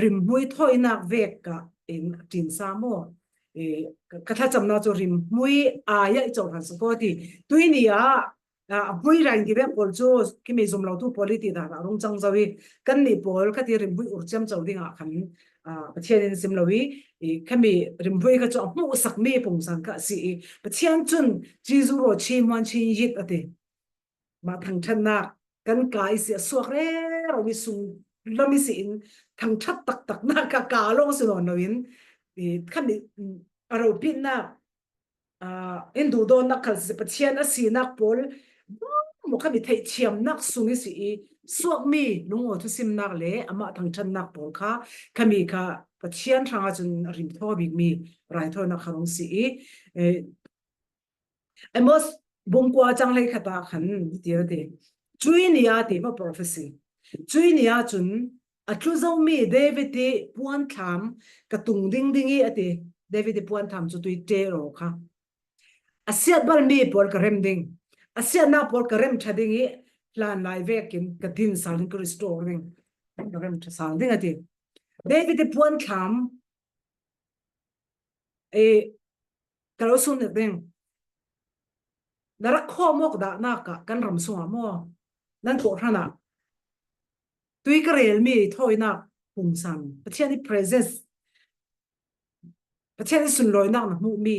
rimhmui thawinak vek ah in a ṭinsa maw? Eh, ka, ka thlacamnak cu rimhmui ai ah i cohlan sa ko ti. Tuini ah, ah, a hmui rain ki vek pawl cu khi mi zum lo tu pawl i ti dan a rung cang zo i kannih pawl khati rimhmui ur ciamco ding ah khan, ah, Pathian in sim lo i, i kha mi rimhmui kha cu a hmuhsak mi pungsan kha a si i Pathian cun Jesuh raw chi muan chi yit a ti. Mah thangṭhatnak kan ka i si a suak rero i sung lam i si in thangṭhat taktaknak kha ka lawng si nawn lo in, i, kha mi, a ropitnak, ah, in duhdawtnak khal si, Pathian a sinak pawl, maw kha mi theihthiamnak sung i si i suakmi lungaw thusimnak le amah thangṭhatnak pawl kha, kha mi kha Pathian hrangah cun a rimthaw bikmi raithawinak kha rung si i, eh, Amos bung kua cang hleikhat ah khan ti a ti. Cuini a ti maw prophecy. Cuini ah cun a tlu zomi David i puanthlam ka tung ding ding i a ti. David i puanthlam cu tui ṭe raw kha. A siat balmi pawl ka rem ding. A siatnak pawl ka rem ṭha ding i hlan lai vekin ka din sal ding, ka restore ding. Ka rem ṭha sal ding a ti. David i puanthlam, e, ka lo sun ding. Na rak khawm awk dahnak ah kan ram sungah maw? Nan kawhhran ah tui ka relmi thawinak pungsan, Pathian i presence, Pathian i sunlawinak na hmuhmi,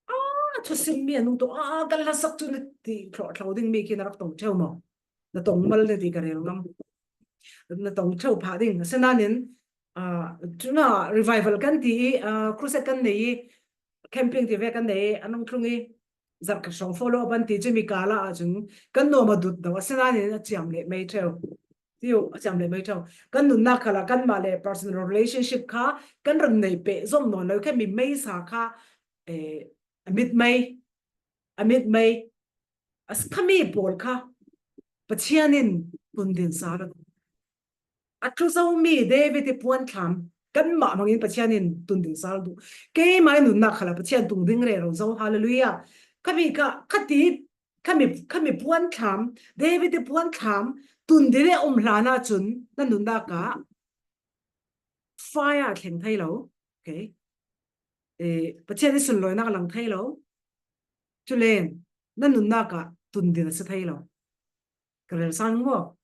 a thusimmi a nung tu, a kan hlasak cu na ti thlawhthlo dingmi khi na rak tong ṭheu maw? Na tong mal na ti ka rel ngam. Na tong ṭheu phah ding. Asinain, ah, cuna revival kan ti i, ah, crusade kan nei i, camping ti ve kan nei i, a nung tlung i, zarh ka hrawng follow up an ti cu mi kala ah cun kan nuam a dut do. Asinain a ciam leh mei ṭheu. Tiu, a ciam leh mei ṭheu. Kan nunnak khalah kanmah le personal relationship kha kan ran nei peh zom nawn lo. Kha mi meisa kha, eh, a mit mei, a mit mei, a s-, kha mi pawl kha Pathian in tundin sa lo. A tlu zomi David i puanthlam Kanmah hmangin Pathian in tundin sal duh. Keimah i nunnak khalah Pathian tungding rero zo. Hallelujah. Khami kha, khati, khami, khami puanthlam, David i puanthlam, tundin e um hlan ahcun na nunnak ah fire a thleng thei lo. Okay. Eh, Pathian i sunlawinak a lang thei lo. Culen na nunnak ah tundin a si thei lo. Ka rel sang maw?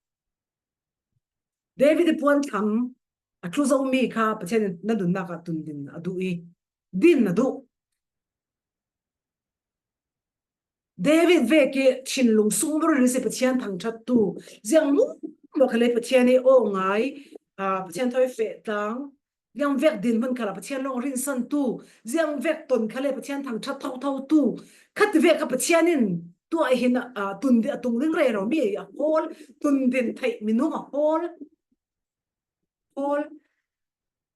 David i puanthlam a tlu zomi kha Pathian in na nunnak ah tundin a duh i, din a duh. David vek i thinlung sungmur in si Pathian thangṭhattu, ziang mu maw kha le Pathian i aw ngai, aa, Pathian thawi feh tlang, ziang vek dinhmun khalah Pathian lawng rinsantu, ziang vek ton kha le Pathian thangṭhat thothotu, khati vek kha Pathian in tuah hin, aa, tundin a tungding rero mi a hawl, tundin theih minung a hawl. Paul,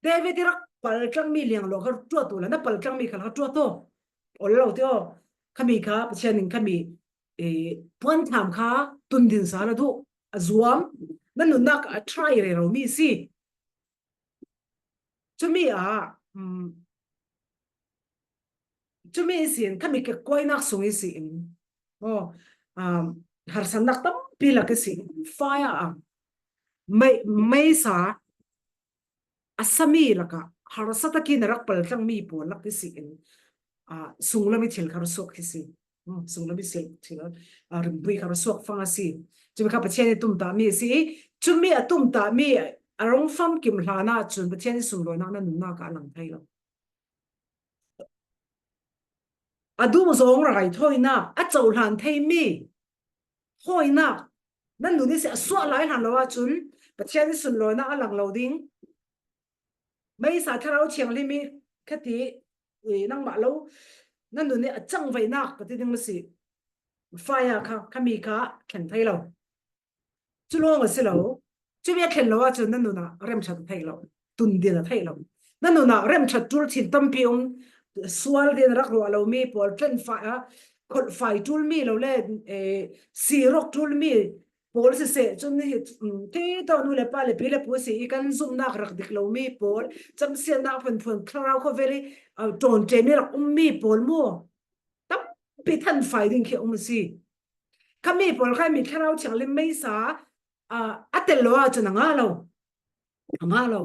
David i rak paltlangmi liangluah kha tuah tu la, na paltlangmi kha kha tuah tu. Ol lo ti aw. Khami kha Pathian in khami, eh, puanthlam kha tundin sal a duh, a zuam, na nunnak a try rero mi si. Cumi ah, um, cumi ihsin, khami kekkuainak sung ihsin, aw, um, harsatnak tampi lak ihsin, fire ah, mei, meisa a sami lakah, harsa takin a rak paltlangmi pawl lak ihsin, ah, sunglam i thil kha ra suak hi si. Hmm, sunglam i thil, thil, ah, rimhmui kha ra suak fang a si. Cumi kha Pathian i tumtahmi a si. Cumi a tumtahmi a rung famkim hlan ahcun Pathian i sunlawinak na nunnak ah a lang thei lo. A duh zong rai thawinak, a cohlan theimi thawinak, na nun ihsin a suah lai hlan lo ahcun Pathian i sunlawinak a lang lo ding. Meisa Thlarau Thianghlim i khati, eh, nangmah lo, na nun i a cangvaihnak ka ti ding maw si. Fire kha, khami kha thleng thei lo. Cu lawng a si lo. Cumi a thlen lo ahcun na nun ah remṭhat a theih lo. Tundin a theih lo. Na nun ah remṭhat ṭul thil tampi um, sual din rak ruah lomi pawl, tlen fai, ah, kholh fai ṭulmi lo le, eh, sir awk ṭulmi pawl siseh, cun hi, um, thito nu le pa le pi le pu si i kan zumhnak rak dik lomi pawl, camsiatnak phunphun thlarau khawvel i, ah, ṭawnṭemi rak ummi pawl mu. Tampi thanfai ding khi a um a si. Khami pawl kha mi Thlarau Thianghlim meisa, ah, a tel lo ahcun a ngah lo. A ngah lo.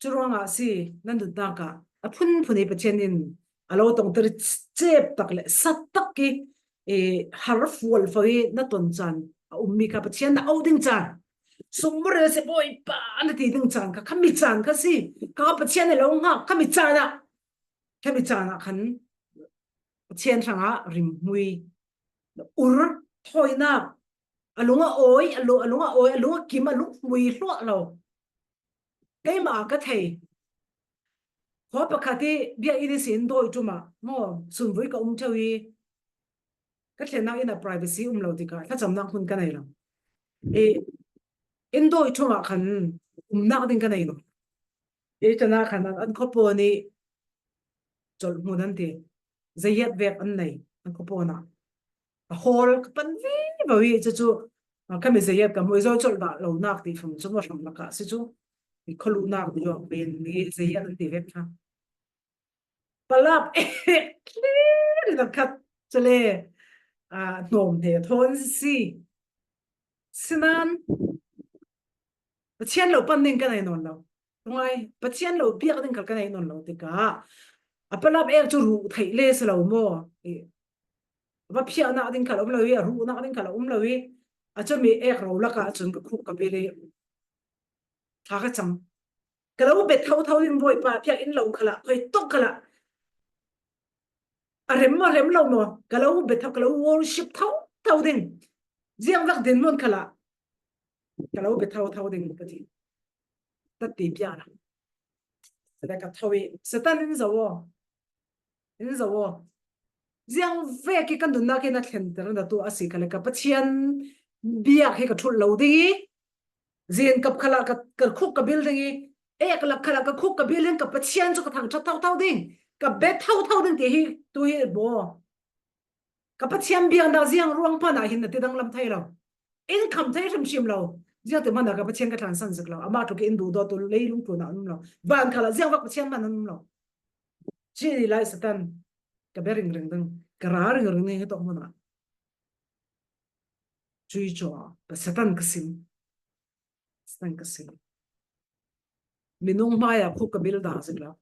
Cu ruangah a si, na nunnak ah a phunphun i Pathian in a lo tongter i cep tak le sat tak i, i har fual fo i na ton caan a ummi kha Pathian na auh ding caan. Sungmur in a si, Bawipa, na ti ding caan kha, khami caan kha si. Kha Pathian i lo ngak, khami caan ah, khami caan ah khan Pathian hrangah rimhmui, ur, thawinak, a lung a awi, a lu-, a lung a awi, a lung a kim, a lunghmui hluah lo. Keimah ka thei. Khua pakhat i biakinn ihsin dawi ṭum ah, maw, sunvui ka um ṭheu i, ka thlennak inn ah privacy um lo tikah thlacamnak hmun ka nei lo. I, inn dawi ṭum ah khan umnak ding ka nei lo. I, cun ah khan an, an khuapawn i colh hmun an ti. Zayat vek an nei, an khuapawn ah. A hawl ka pan vivo i, cucu, ah, khami zayat ka hmuh i, zo colh dah lonak ti fam cu, hmuh hram lakah si cu. I khualuhnak ni lawng pen i zayat an ti vek kha. Palap, eh, clear i khat cu le, ah, hnawm he thawn si. Sinan, Pathian lo pan ding ka nei nawn lo. Tungai, Pathian lo biak ding khal ka nei nawn lo tikah, a palap ek cu ruh theih le si lo maw? I, va phiahnak ding khal a um lo i, a ruhnak ding khal a um lo i, a cumi ek ro lakah cun ka khuk ka bil i, thla ka cam. Ka lo bet thotho ding Bawipa, biakinn lo khalah, khuai tuk khalah. A rem maw, rem lo maw? Ka lo bet tho, ka lo worship thotho ding. Ziang vak dinhmun khalah ka lo bet thotho ding ka ti. Ka ti bia lo. Sida ka tho i, Satan in zo aw. In zo aw. Ziang vek i ka nunnak in a thlenter na tu a si kha le ka Pathian biak hi ka ṭhulh lo ding i, zin kap khalah ka, ka khuk ka bil ding i, ek lak khalah ka khuk ka bil ding, ka Pathian cu ka thangṭhat thotho ding, ka bet thotho ding ti hi tu hi baw. Ka Pathian biaknak ziang ruang pan ah hin na ti danglam thei lo. In kham thei hrimhrim lo. Ziangte mana ka Pathian ka tlansan zik lo. Ama tu ke in duh dawtu leilung tu na um lo. Van khala ziang vak Pathian man um lo. Ci ni lai Satan ka be ring ring ding, ka ra ring ring ding hi tawk mana. Cui caw, ka Satan ka sim. Satan ka sim. Minung hmai a khuk ka bil da zik lo.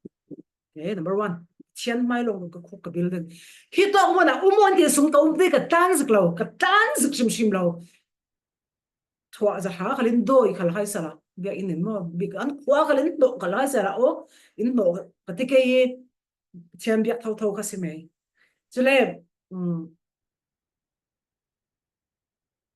Okay, number one. Pathian hmai long ka khuk ka bil ding. Hi tawk mana um on ti sung ka um ti ka tan zik lo, ka tan zik shim shim lo. Thuah za hra khalin dawi khal hai sala. Bia in in mo, bik an khua khalin daw khal hai sala o. In daw ka ti kei Pathian biak tho tho kha si mai. Chule, um,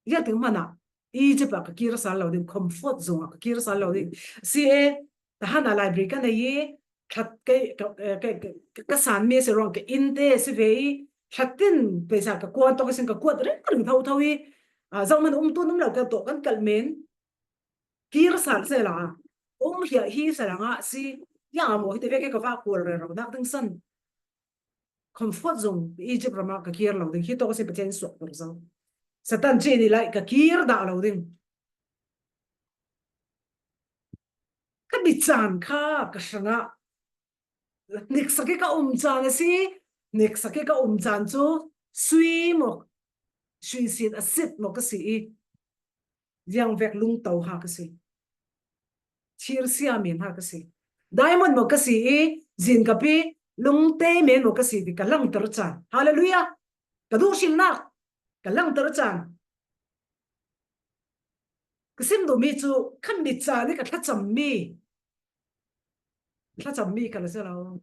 ya ting mana, Egypt a ka kir sal lo ding, comfort zone a ka kir sal lo ding. Si e, ta hana library ka nei e, that ke, ka, ka, ka, ka, ka san mi se rong ka in te si ve i, that tin pe sa ka kuan to ka sin ka kuat ring ring tho tho i, a, zong man um tu num lo ka to kan kal men. Kir sal se la, um hia hi sa la nga si, ya mo hi te ve ke ka va kual re ro dak ding san. Comfort zone Egypt rama ka kir lo ding, hi to ka sin Pathian suak tur zong. Satan ci ni lai ka kir da lo ding. Ka bi chan kha ka sanga. Nik saki ka um chan a si, nik saki ka um chan chu, sui mo, sui sit a sit mo ka si i. Ziang vek lungto ha ka si. Thir sia men ha ka si. Diamond mo ka si i, zin ka pi, lungte men mo ka si ti ka langter chan. Hallelujah. Ka duh sim nak, ka langter chan. Ka sim duh mi chu, ka mit chan i ka thlacham mi. Thlacham mi ka la se lo.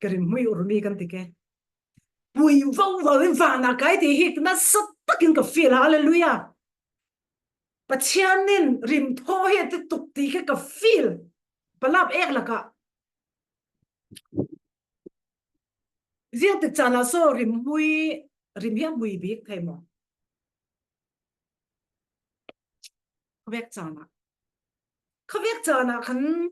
Ka rim hui ur mi kan ti ke. Pui vau vau in vana kai ti hi na sat takin ka feel. Hallelujah. Pathian in rim tho hi ti tuk ti ke ka feel. Palap ek laka. Ziang tik chan a so rim hui, rim hiam hui bik thei mo. Ka vek chan a. Ka vek chan a khan,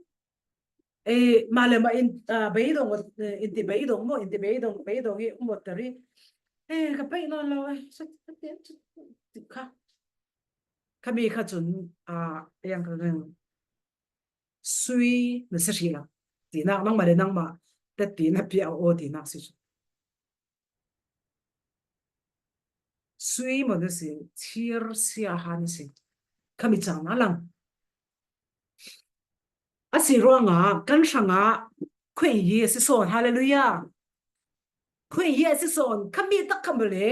eh, malema in, ah, beidong, eh, inti beidong mo, inti beidong, beidong i umot tari. Eh, ka pei non lo, eh, sa, sa, sa, sa, ka. Ka mi kha chun, ah, yang ka ngang. Sui na sa ri la. Ti nak nang ma le nang ma. Te ti na pia o ti nak si. Sui mo na si, thir sia ha na si. Ka mi chang na lang. A si ruanga, kan sanga, khui hi a si son, hallelujah. Khui hi a si son, ka mi tak ka mo le,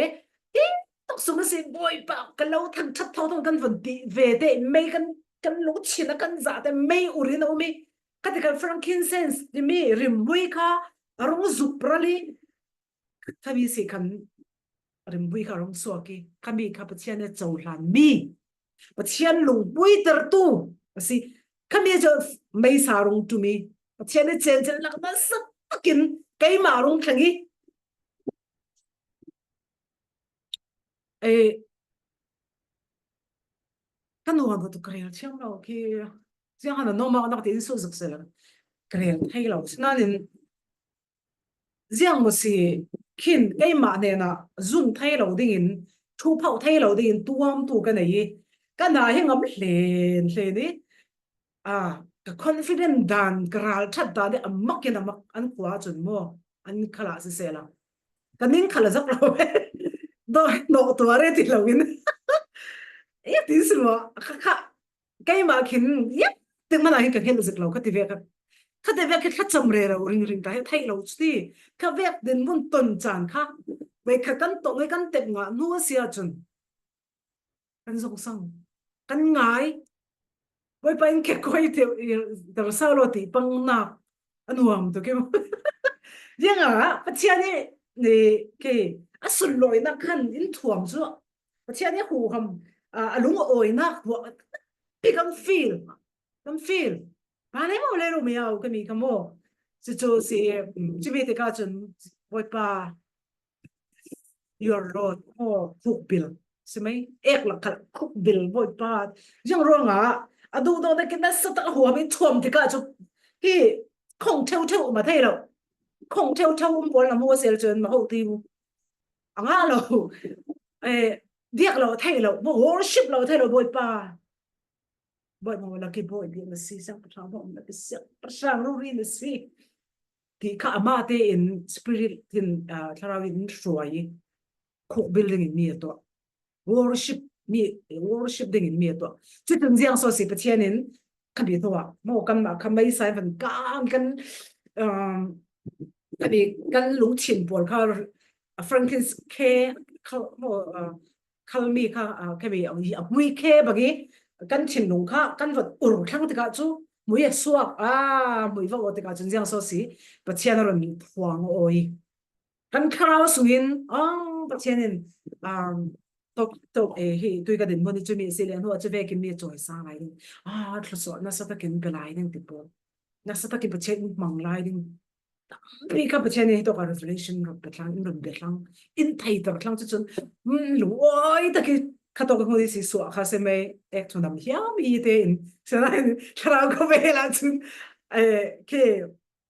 i tok sung a si boi pa, ka lo thang chat thau thong kan von ti, ve te, mei kan, kan lo chin a kan za te, mei urin a umi. Ka ti kan frankincense, ti mi, rim hui ka, a rung zup ra li, Ka mi si khan rimvui kha rung suak i, ka mi kha Pathian a cohlan mi, Pathian lungpui tertu a si. Ka mi cu meisa rung tum i, Pathian a cencel lak nasa takin keimah rung thleng i, e, ka nuam tu ka rel thiam lo khi, ziang hana normal nak ti in su zuk sel ka rel thei lo. Sinanin, ziang maw si khin keimah hnenah zun thei lo dingin, thu phauh thei lo dingin tuamtu ka nei i, ka na hi ngam hlen hlen i, a, ka confident dan, ka ralṭhat dan i a mak in a mak an khua cun maw, an khalah sisehla ka ning khala zak lo. Dawi nawh tuar e ti lo in. E ti si maw, kha, kha, keimah khin, yep, tik mana hi ka hel zik lo, ka ti vek a. Ka ti vek hi thlacam rero ringring ta hi theih lo cu ti. Ka vek dinmun ton caan kha. Vei kha kan tong i kan tep ngah hnu a si ahcun kan zong sang. Kan ngai. Bawipa in kekoi ter sa lo ti pang nak a nuam tuk i. Ziangah Pathian i, i, ke, a sunlawinak khan in thuam cu Pathian i huham, a, a lung a awinak tuah, pi kan feel, kan feel. Pa le maw le rumi au ka mi ka maw. Cucu si, mm, cumi tikah cun, Bawipa, your Lord, oh, khukbil. Si mai, ek lak khal khukbil, Bawipa. Ziang ruangah, a duhdawh nakin nasa tak a huam in thuam tikah cu, hi, khong theu theu ma thei lo. Khong theu theu um pawl na maw sel cun, ma ho ti mu. A ngah lo. Eh, diak lo thei lo, maw worship lo thei lo, Bawipa. Bawi maw la ki bawi bia na si, sang pathang maw la ki siang pathang ruri na si. Ti kha ama te in spirit tin, ah, thlarau in hruai, khuk building in mi a tuah. Worship mi, worship ding in mi a tuah. Chu tun ziang so si Pathian in kha bi tuah. Maw kan ma kha mai sai van kan kan, um, kha bi kan lungthin pawl kha, a frankincense kha, kha, maw, ah, khalmi kha, ah, kha bi, ah, a mui kha bagi kan thinlung kha kan vat ur thlang tikah chu mui a suak, ah, mui va aw tikah chun ziang so si Pathian a ron phuang awi. Kan thlarau sungin, ah, Pathian in, um, tok, tok, eh, hi tui ka din mun chu mi si le hnu a chu vekin mi chawi sa lai ding. Ah, thlusuah nasa takin pe lai ding ti pawl. Nasa takin Pathian in hmang lai ding. Tampi kha Pathian in hi tawk a revelation ron pe thlang, in ron pe thlang, in thei tar thlang chu chun, mm, lungawi takin kha tawk a hmu ding si suah kha se mai ek thu nam hiam i te in. Sana in thlarau ka ve la chun, eh, ke,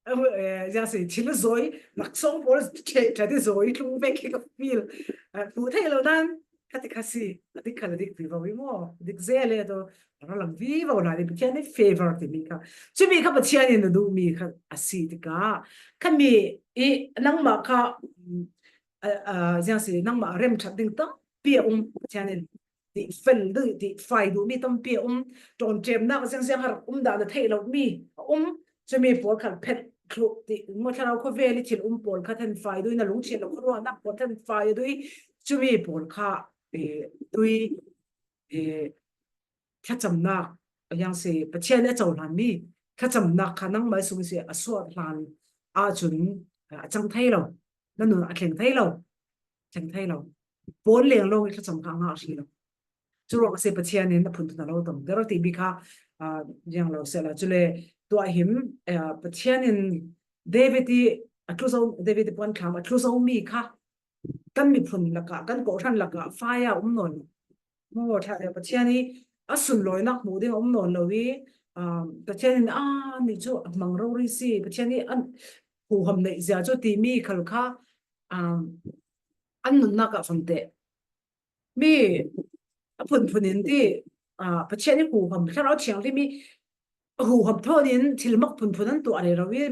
eh, ziang si thil zawi, laksawng pawl che, che ti zawi tlung ve ki ka feel. Eh, pu thei lo nan, ka ti kha si, a dik kha la dik pi va wi maw, dik ze le to, a ra lang vivo lai ding, Pathian in favor ti mi kha. Chu mi kha Pathian in a duh mi kha a si tikah. Kha mi i nangmah kha, mm, a, a, ziang si, nangmah a rem that ding tampi a um, Pathian in ti fel duh, ti fai duh mi tampi a um, ṭawnṭemnak ziang ziang har um dah na theih lo mi a um. Chu mi pawl kha phet thluh ti, maw thlarau khawvel i thil um pawl kha then fai duh, na lungthin lo khuaruahnak pawl then fai duh, chu mi pawl kha, eh, tui, eh, thlacamnak, a ziang si, Pathian a cohlan mi, thlacamnak kha nangmah sung si a suat hlan ahcun, a cang thei lo, na nun a thleng thei lo, thleng thei lo. Pawl leng lawng i thlacam kha a ngah hri lo. Cu ruang a si Pathian in a phun thun a lo tam. Dero ti bik kha, ah, ziang lo sehla. Cule tuah hin, eh, Pathian in David i a tlu zo, David i puan thlam a tlu zo mi kha kan miphun lakah, kan kawhhran lakah fai a um nawn lo. Maw, ṭha le Pathian i a sunlawinak hmuh ding a um nawn lo i, um, Pathian in a nih cu a hmang rori si, Pathian i an huham neih zia cu timi khal kha, um, an nunnak ah fangte. Mi a phunphun in ti, ah, Pathian i huham, Thlarau Thianghlim i huham thawn in thilmak phunphun an tuah rero i,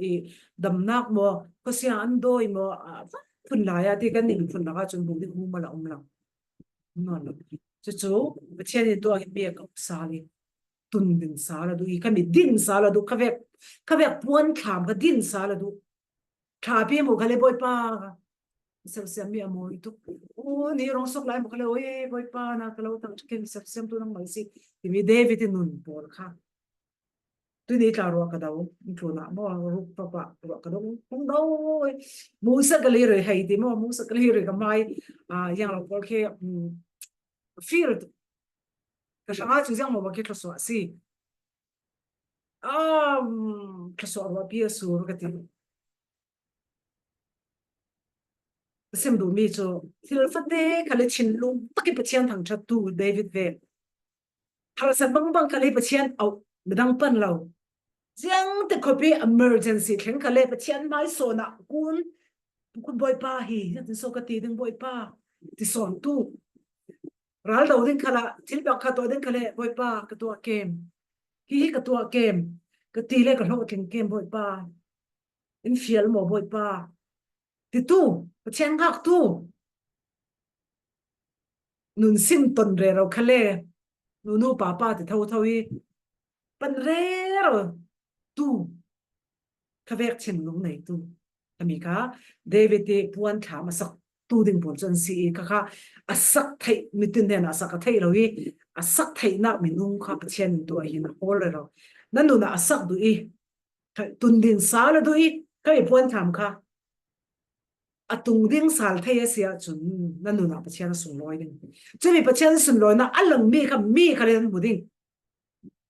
i damnak maw, khuasia an dawi maw, ah, phun lai ah ti kan ning phun lakah cun hmuh ding hmu mal a um lo. Nawn lo. Cucu Pathian in tuah hi mi a kap sal i tun din sal a duh i, kha mi din sal a duh, kha vek, kha vek puan thlam kha din sal a duh. Thlapi mu kha le Bawipa, sersiam mi a mawi tuk. U ni rong sok lai mu kha le, oi, Bawipa, na ka lo tang ken sersiam tu nang mai si. Timi David i nun pawl kha. Tuni tla ruah ka do, tluna maw, ruk papa ruah ka do, kong do, musa ka liroi hei ti maw, musa ka liroi ka mai, ah, yang lo pawl khe, um, fir, ka hranga cu ziang maw, ba ki thluasuah si. Um, thluasuah ruah pi a sur ka ti. Ka sim duhmi cu, thil fate kha le thinlung takin Pathian thangṭhat tu David ve. Harsat bangbang kha le Pathian auh midang pan lo. Ziangte khuapi emergency thleng kha le Pathian hmai sawn ah kun, kun Bawipa hi, ziangtin so ka ti ding Bawipa, ti sawn tu. Ral do ding kha la, thil bak kha tuah ding kha le Bawipa ka tuah kem. Hi hi ka tuah kem. Ka ti le ka hlawhtling kem Bawipa. In fial maw Bawipa. Titu, Pathian ngaktu. Nun sim ton rero kha le, nunu papa ti thotho i, pan rero tu, kha vek thinlung nei tu. Kha mi kha, David i puan thlam a sak tu ding pawl cu an si i, kha kha a sak theih, mitin hnen a sak a theih lo i, a sak theihnak minung kha Pathian in tuah hin a hawl rero. Na nun ah a sak duh i, tun din sal a duh i, kha mi puan thlam kha a tung ding sal thei a si ahcun na nun ah Pathian a sunglawi ding. Cumi Pathian sunlawina a langmi kha mi kha le nan hmu ding.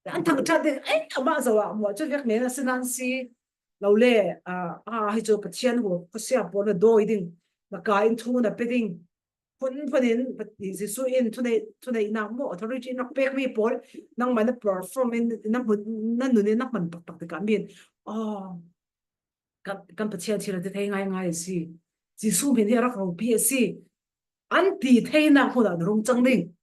An thangṭhat ding, ei, amah zoh ah hmuah cu vek men a si nan si. Lo le, ah, ah, hi cu Pathian hu, khuasia pawl na dawi ding, na ka in thu na pe ding. Phunphun in, Jesuh in thunei, thuneihnak maw, authority nak pekmi pawl, nangmah na perform in, na hmun, na nun in na hman taktak tikah mi in, oh, kan, kan Pathian thil a ti thei ngaingai a si. Jesuh hmin hi a rak ropi a si. An ti theinak hmun ah na rung cang ding.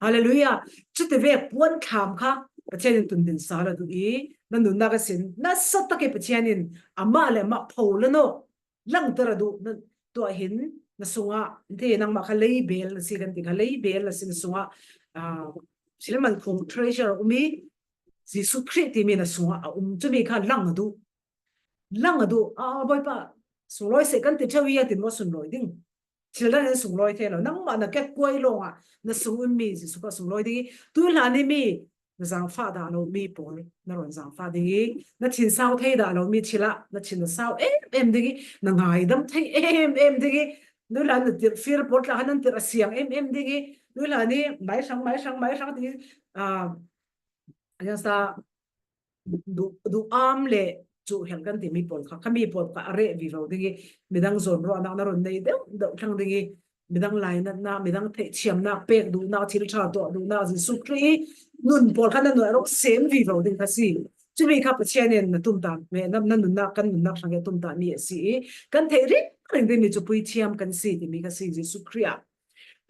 Hallelujah. Cuti vek puan thlam kha Pathian in tundin sal a duh i, na nunnak a sin, nasa tak i Pathian in amah le amah pho la nawh, langter a duh, na, tua hin, na sungah, nte nangmah kha leibel na si kan ti kha, leibel na si na sungah, ah, thil man khung treasure a um i, Jesu Khrih timi na sungah a um, cumi kha lang a duh. Lang a duh, a, Bawipa, sunglawi seh kan ti ṭheu i a tin maw sunglawi ding. Thil dang in sunglawi thei lo. Nangmah na kekkuai lawngah na sung ummi Jesu kha sunglawi ding i, tu hlan i mi na zangfah dah lo mi pawl na rawn zangfah ding i, na thinsau thei dah lo mi thilah na thin na sau em em ding i, na ngaidam thei em em ding i, tu hlan na tirh fir pawl tla kha nan tirh a siang em em ding i, tu hlan i mai hrang, mai hrang, mai hrang ding i, a, a, duh, duh am le cuh hel kan ti mi pawl kha, kha mi pawl kha a reh vivo ding i, midang zawn ruahnak na rawn nei deuh deuh thlang ding i, midang lainatna, midang theihthiamna, pek duhna, thil ṭha tuah duhna, Jesu Khrih i nun pawl kha na nun a rawn sem vivo ding kha si. Cumi kha Pathian in na tum ta, me, na, na nunnak, kan nunnak hrang i a tum ta mi a si i, kan theih ring ring ding mi cu puithiam kan si timi kha si, Jesu Khrih ah.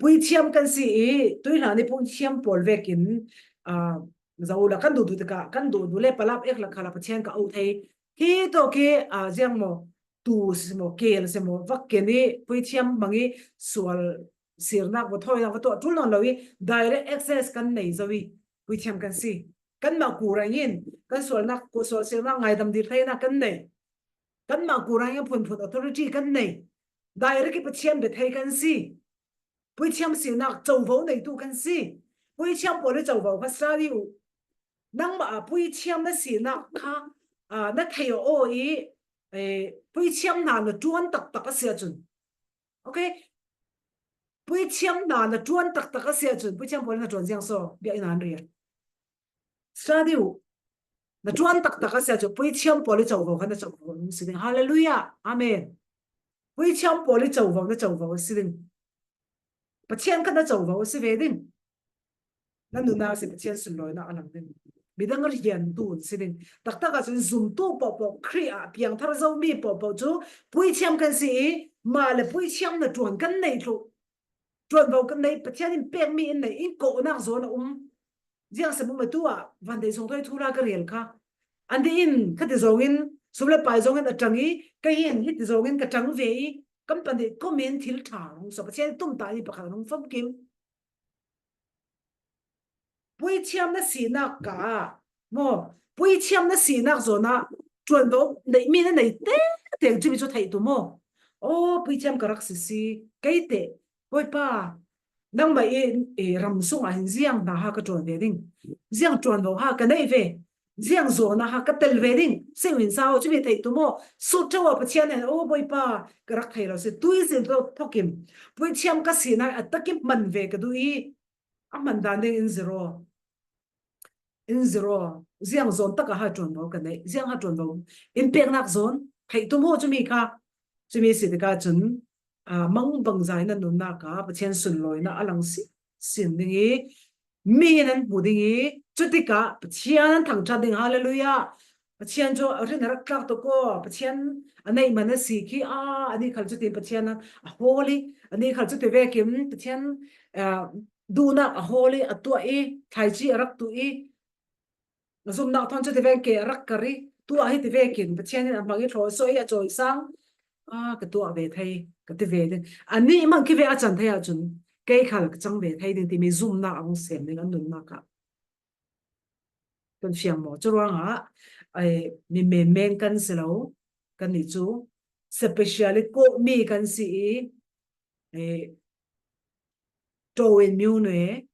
Puithiam kan si i, tu hlan i puithiam pawl vekin, ah, Zola kan duhduh tikah, kan duhduh le palap ek lak khala Pathian ka auh thei. Hi tawk hi, ah, ziang maw, tu si maw, kel si maw, vak ken i puithiam bang i sual sirnak maw, thawinak maw tuah ṭul nawn lo i, direct access kan nei zo i, puithiam kan si. Kanmah kurang in, kan sualnak, sual sirnak ngaidam dir theinak kan nei. Kanmah kurang in phunphun authority kan nei. Direct i Pathian be thei kan si. Puithiam sinak covo neitu kan si. Puithiam pawl i covo kha sa dih uh. Nangmah a puithiam na sinak kha, ah, na thei aw i, eh, puithiam na na ṭuan taktak a si ahcun. Okay? Puithiam na na ṭuan taktak a si ahcun, puithiam pawl na ṭuan ziang so, biak in an rian. Sa dih uh. Na ṭuan taktak a si ahcun, puithiam pawl i covo kha na covo si ding. Hallelujah. Amen. Puithiam pawl i covo na covo si ding. Pathian kha na covo si ve ding. Na nunnak si Pathian sunlawinak a lang ding. Midang riantu si ding. Taktak ahcun zumtu pohpoh, Khrih ah piangthar zomi pohpoh cu puithiam kan si i, mah le puithiam na ṭuan kan neih thluh. Ṭuanvo kan neih, Pathian in pekmi in neih, in kawhnak zawn a um. Ziang si mumatu ah van dei sung thawi thula ka rel kha. An dih in, khati zongin, sum le pai zongin a ṭang i, kei in hiti zongin ka ṭang ve i, kan pan dih komin thil ṭha hong so, Pathian in tumtah in pakhat hong famkim. Puithiam na sinak ka ah, maw, puithiam na sinak zawn ah, ṭuanvo neihmi na nei tete cumi cu theih tu maw? Aw, puithiam ka rak si si, kei teh, Bawipa, nangmah i, i ram sungah hin ziang hna ha ka ṭuan ve ding, ziang ṭuanvo ha ka neih ve, ziang zawn ah ha ka tel ve ding, si in sau cumi theih tu maw? Sut ṭheu ah Pathian in, aw, Bawipa, ka rak thei lo si, tui sin tho, thokim, puithiam ka sinak a takim man ve ka duh i, a hman dan ding in zero. In zero. Ziang zawn tak ah ha ṭuanvo ka neih. Ziang ha ṭuanvo. In peknak zawn. Theih tu maw cumi kha. Cumi si tikah cun, ah, mangbangza in nan nunnak ah Pathian sunlawinak a lang si, sin ding i, mi nan hmu ding i, cutikah Pathian nan thangṭhat ding. Hallelujah. Pathian cu a rin a rak tlak tuk aw. Pathian a neih man a si khi, ah, a nih khal cutin Pathian a hawl i, a nih khal cuti vekin Pathian, ah, duhnak a hawl i, a tuah i, thlaici a rak tuh i, zumnak thawn cu ti veng ke a rak kar i, tu ah hi ti vekin Pathian in a hmang i thlawsuah i a cawisang, a, ka tuah ve thei, ka ti ve ding. Anih hmang khi ve a can thei ahcun kei khal ka cang ve thei ding timi zumnak a hung sem ding an nunnak ah. Kan fiang maw? Curuangah, ai, mi menmen kan si lo, kannih cu specially kawhmi kan si i, eh, Ṭawin myu nue,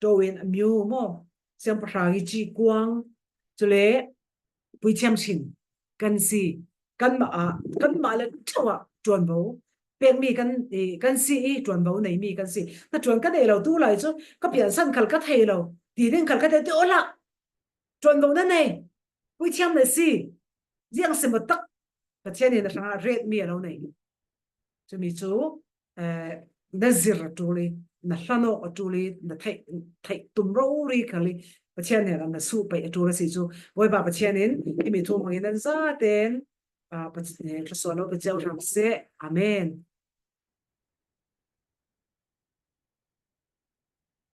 ṭawin a myu maw, siangpahrang i cih kuang, cule puithiam hrin kan si, kanmah ah, kanmah le ṭheuh ah ṭuanvo pekmi kan, i, kan si i ṭuanvo neimi kan si. Na ṭuan ka nei lo tu lai cu ka piansan khal ka thei lo, ti ding khal ka thei ti awla ṭuanvo na nei, puithiam na si, ziang si maw tak Pathian in na hrangah retmi a lo nei. Cumi cu, eh, na zir a ṭul i, na hlan awk a ṭul i, na theih, theih tum rori khal i, Pathian hnenah na suh peih a ṭul a si cu, Bawipa Pathian in himi thu hmangin nan zaten, ah, Pathian, eh, thluasuah lo pe cio hram seh. Amen.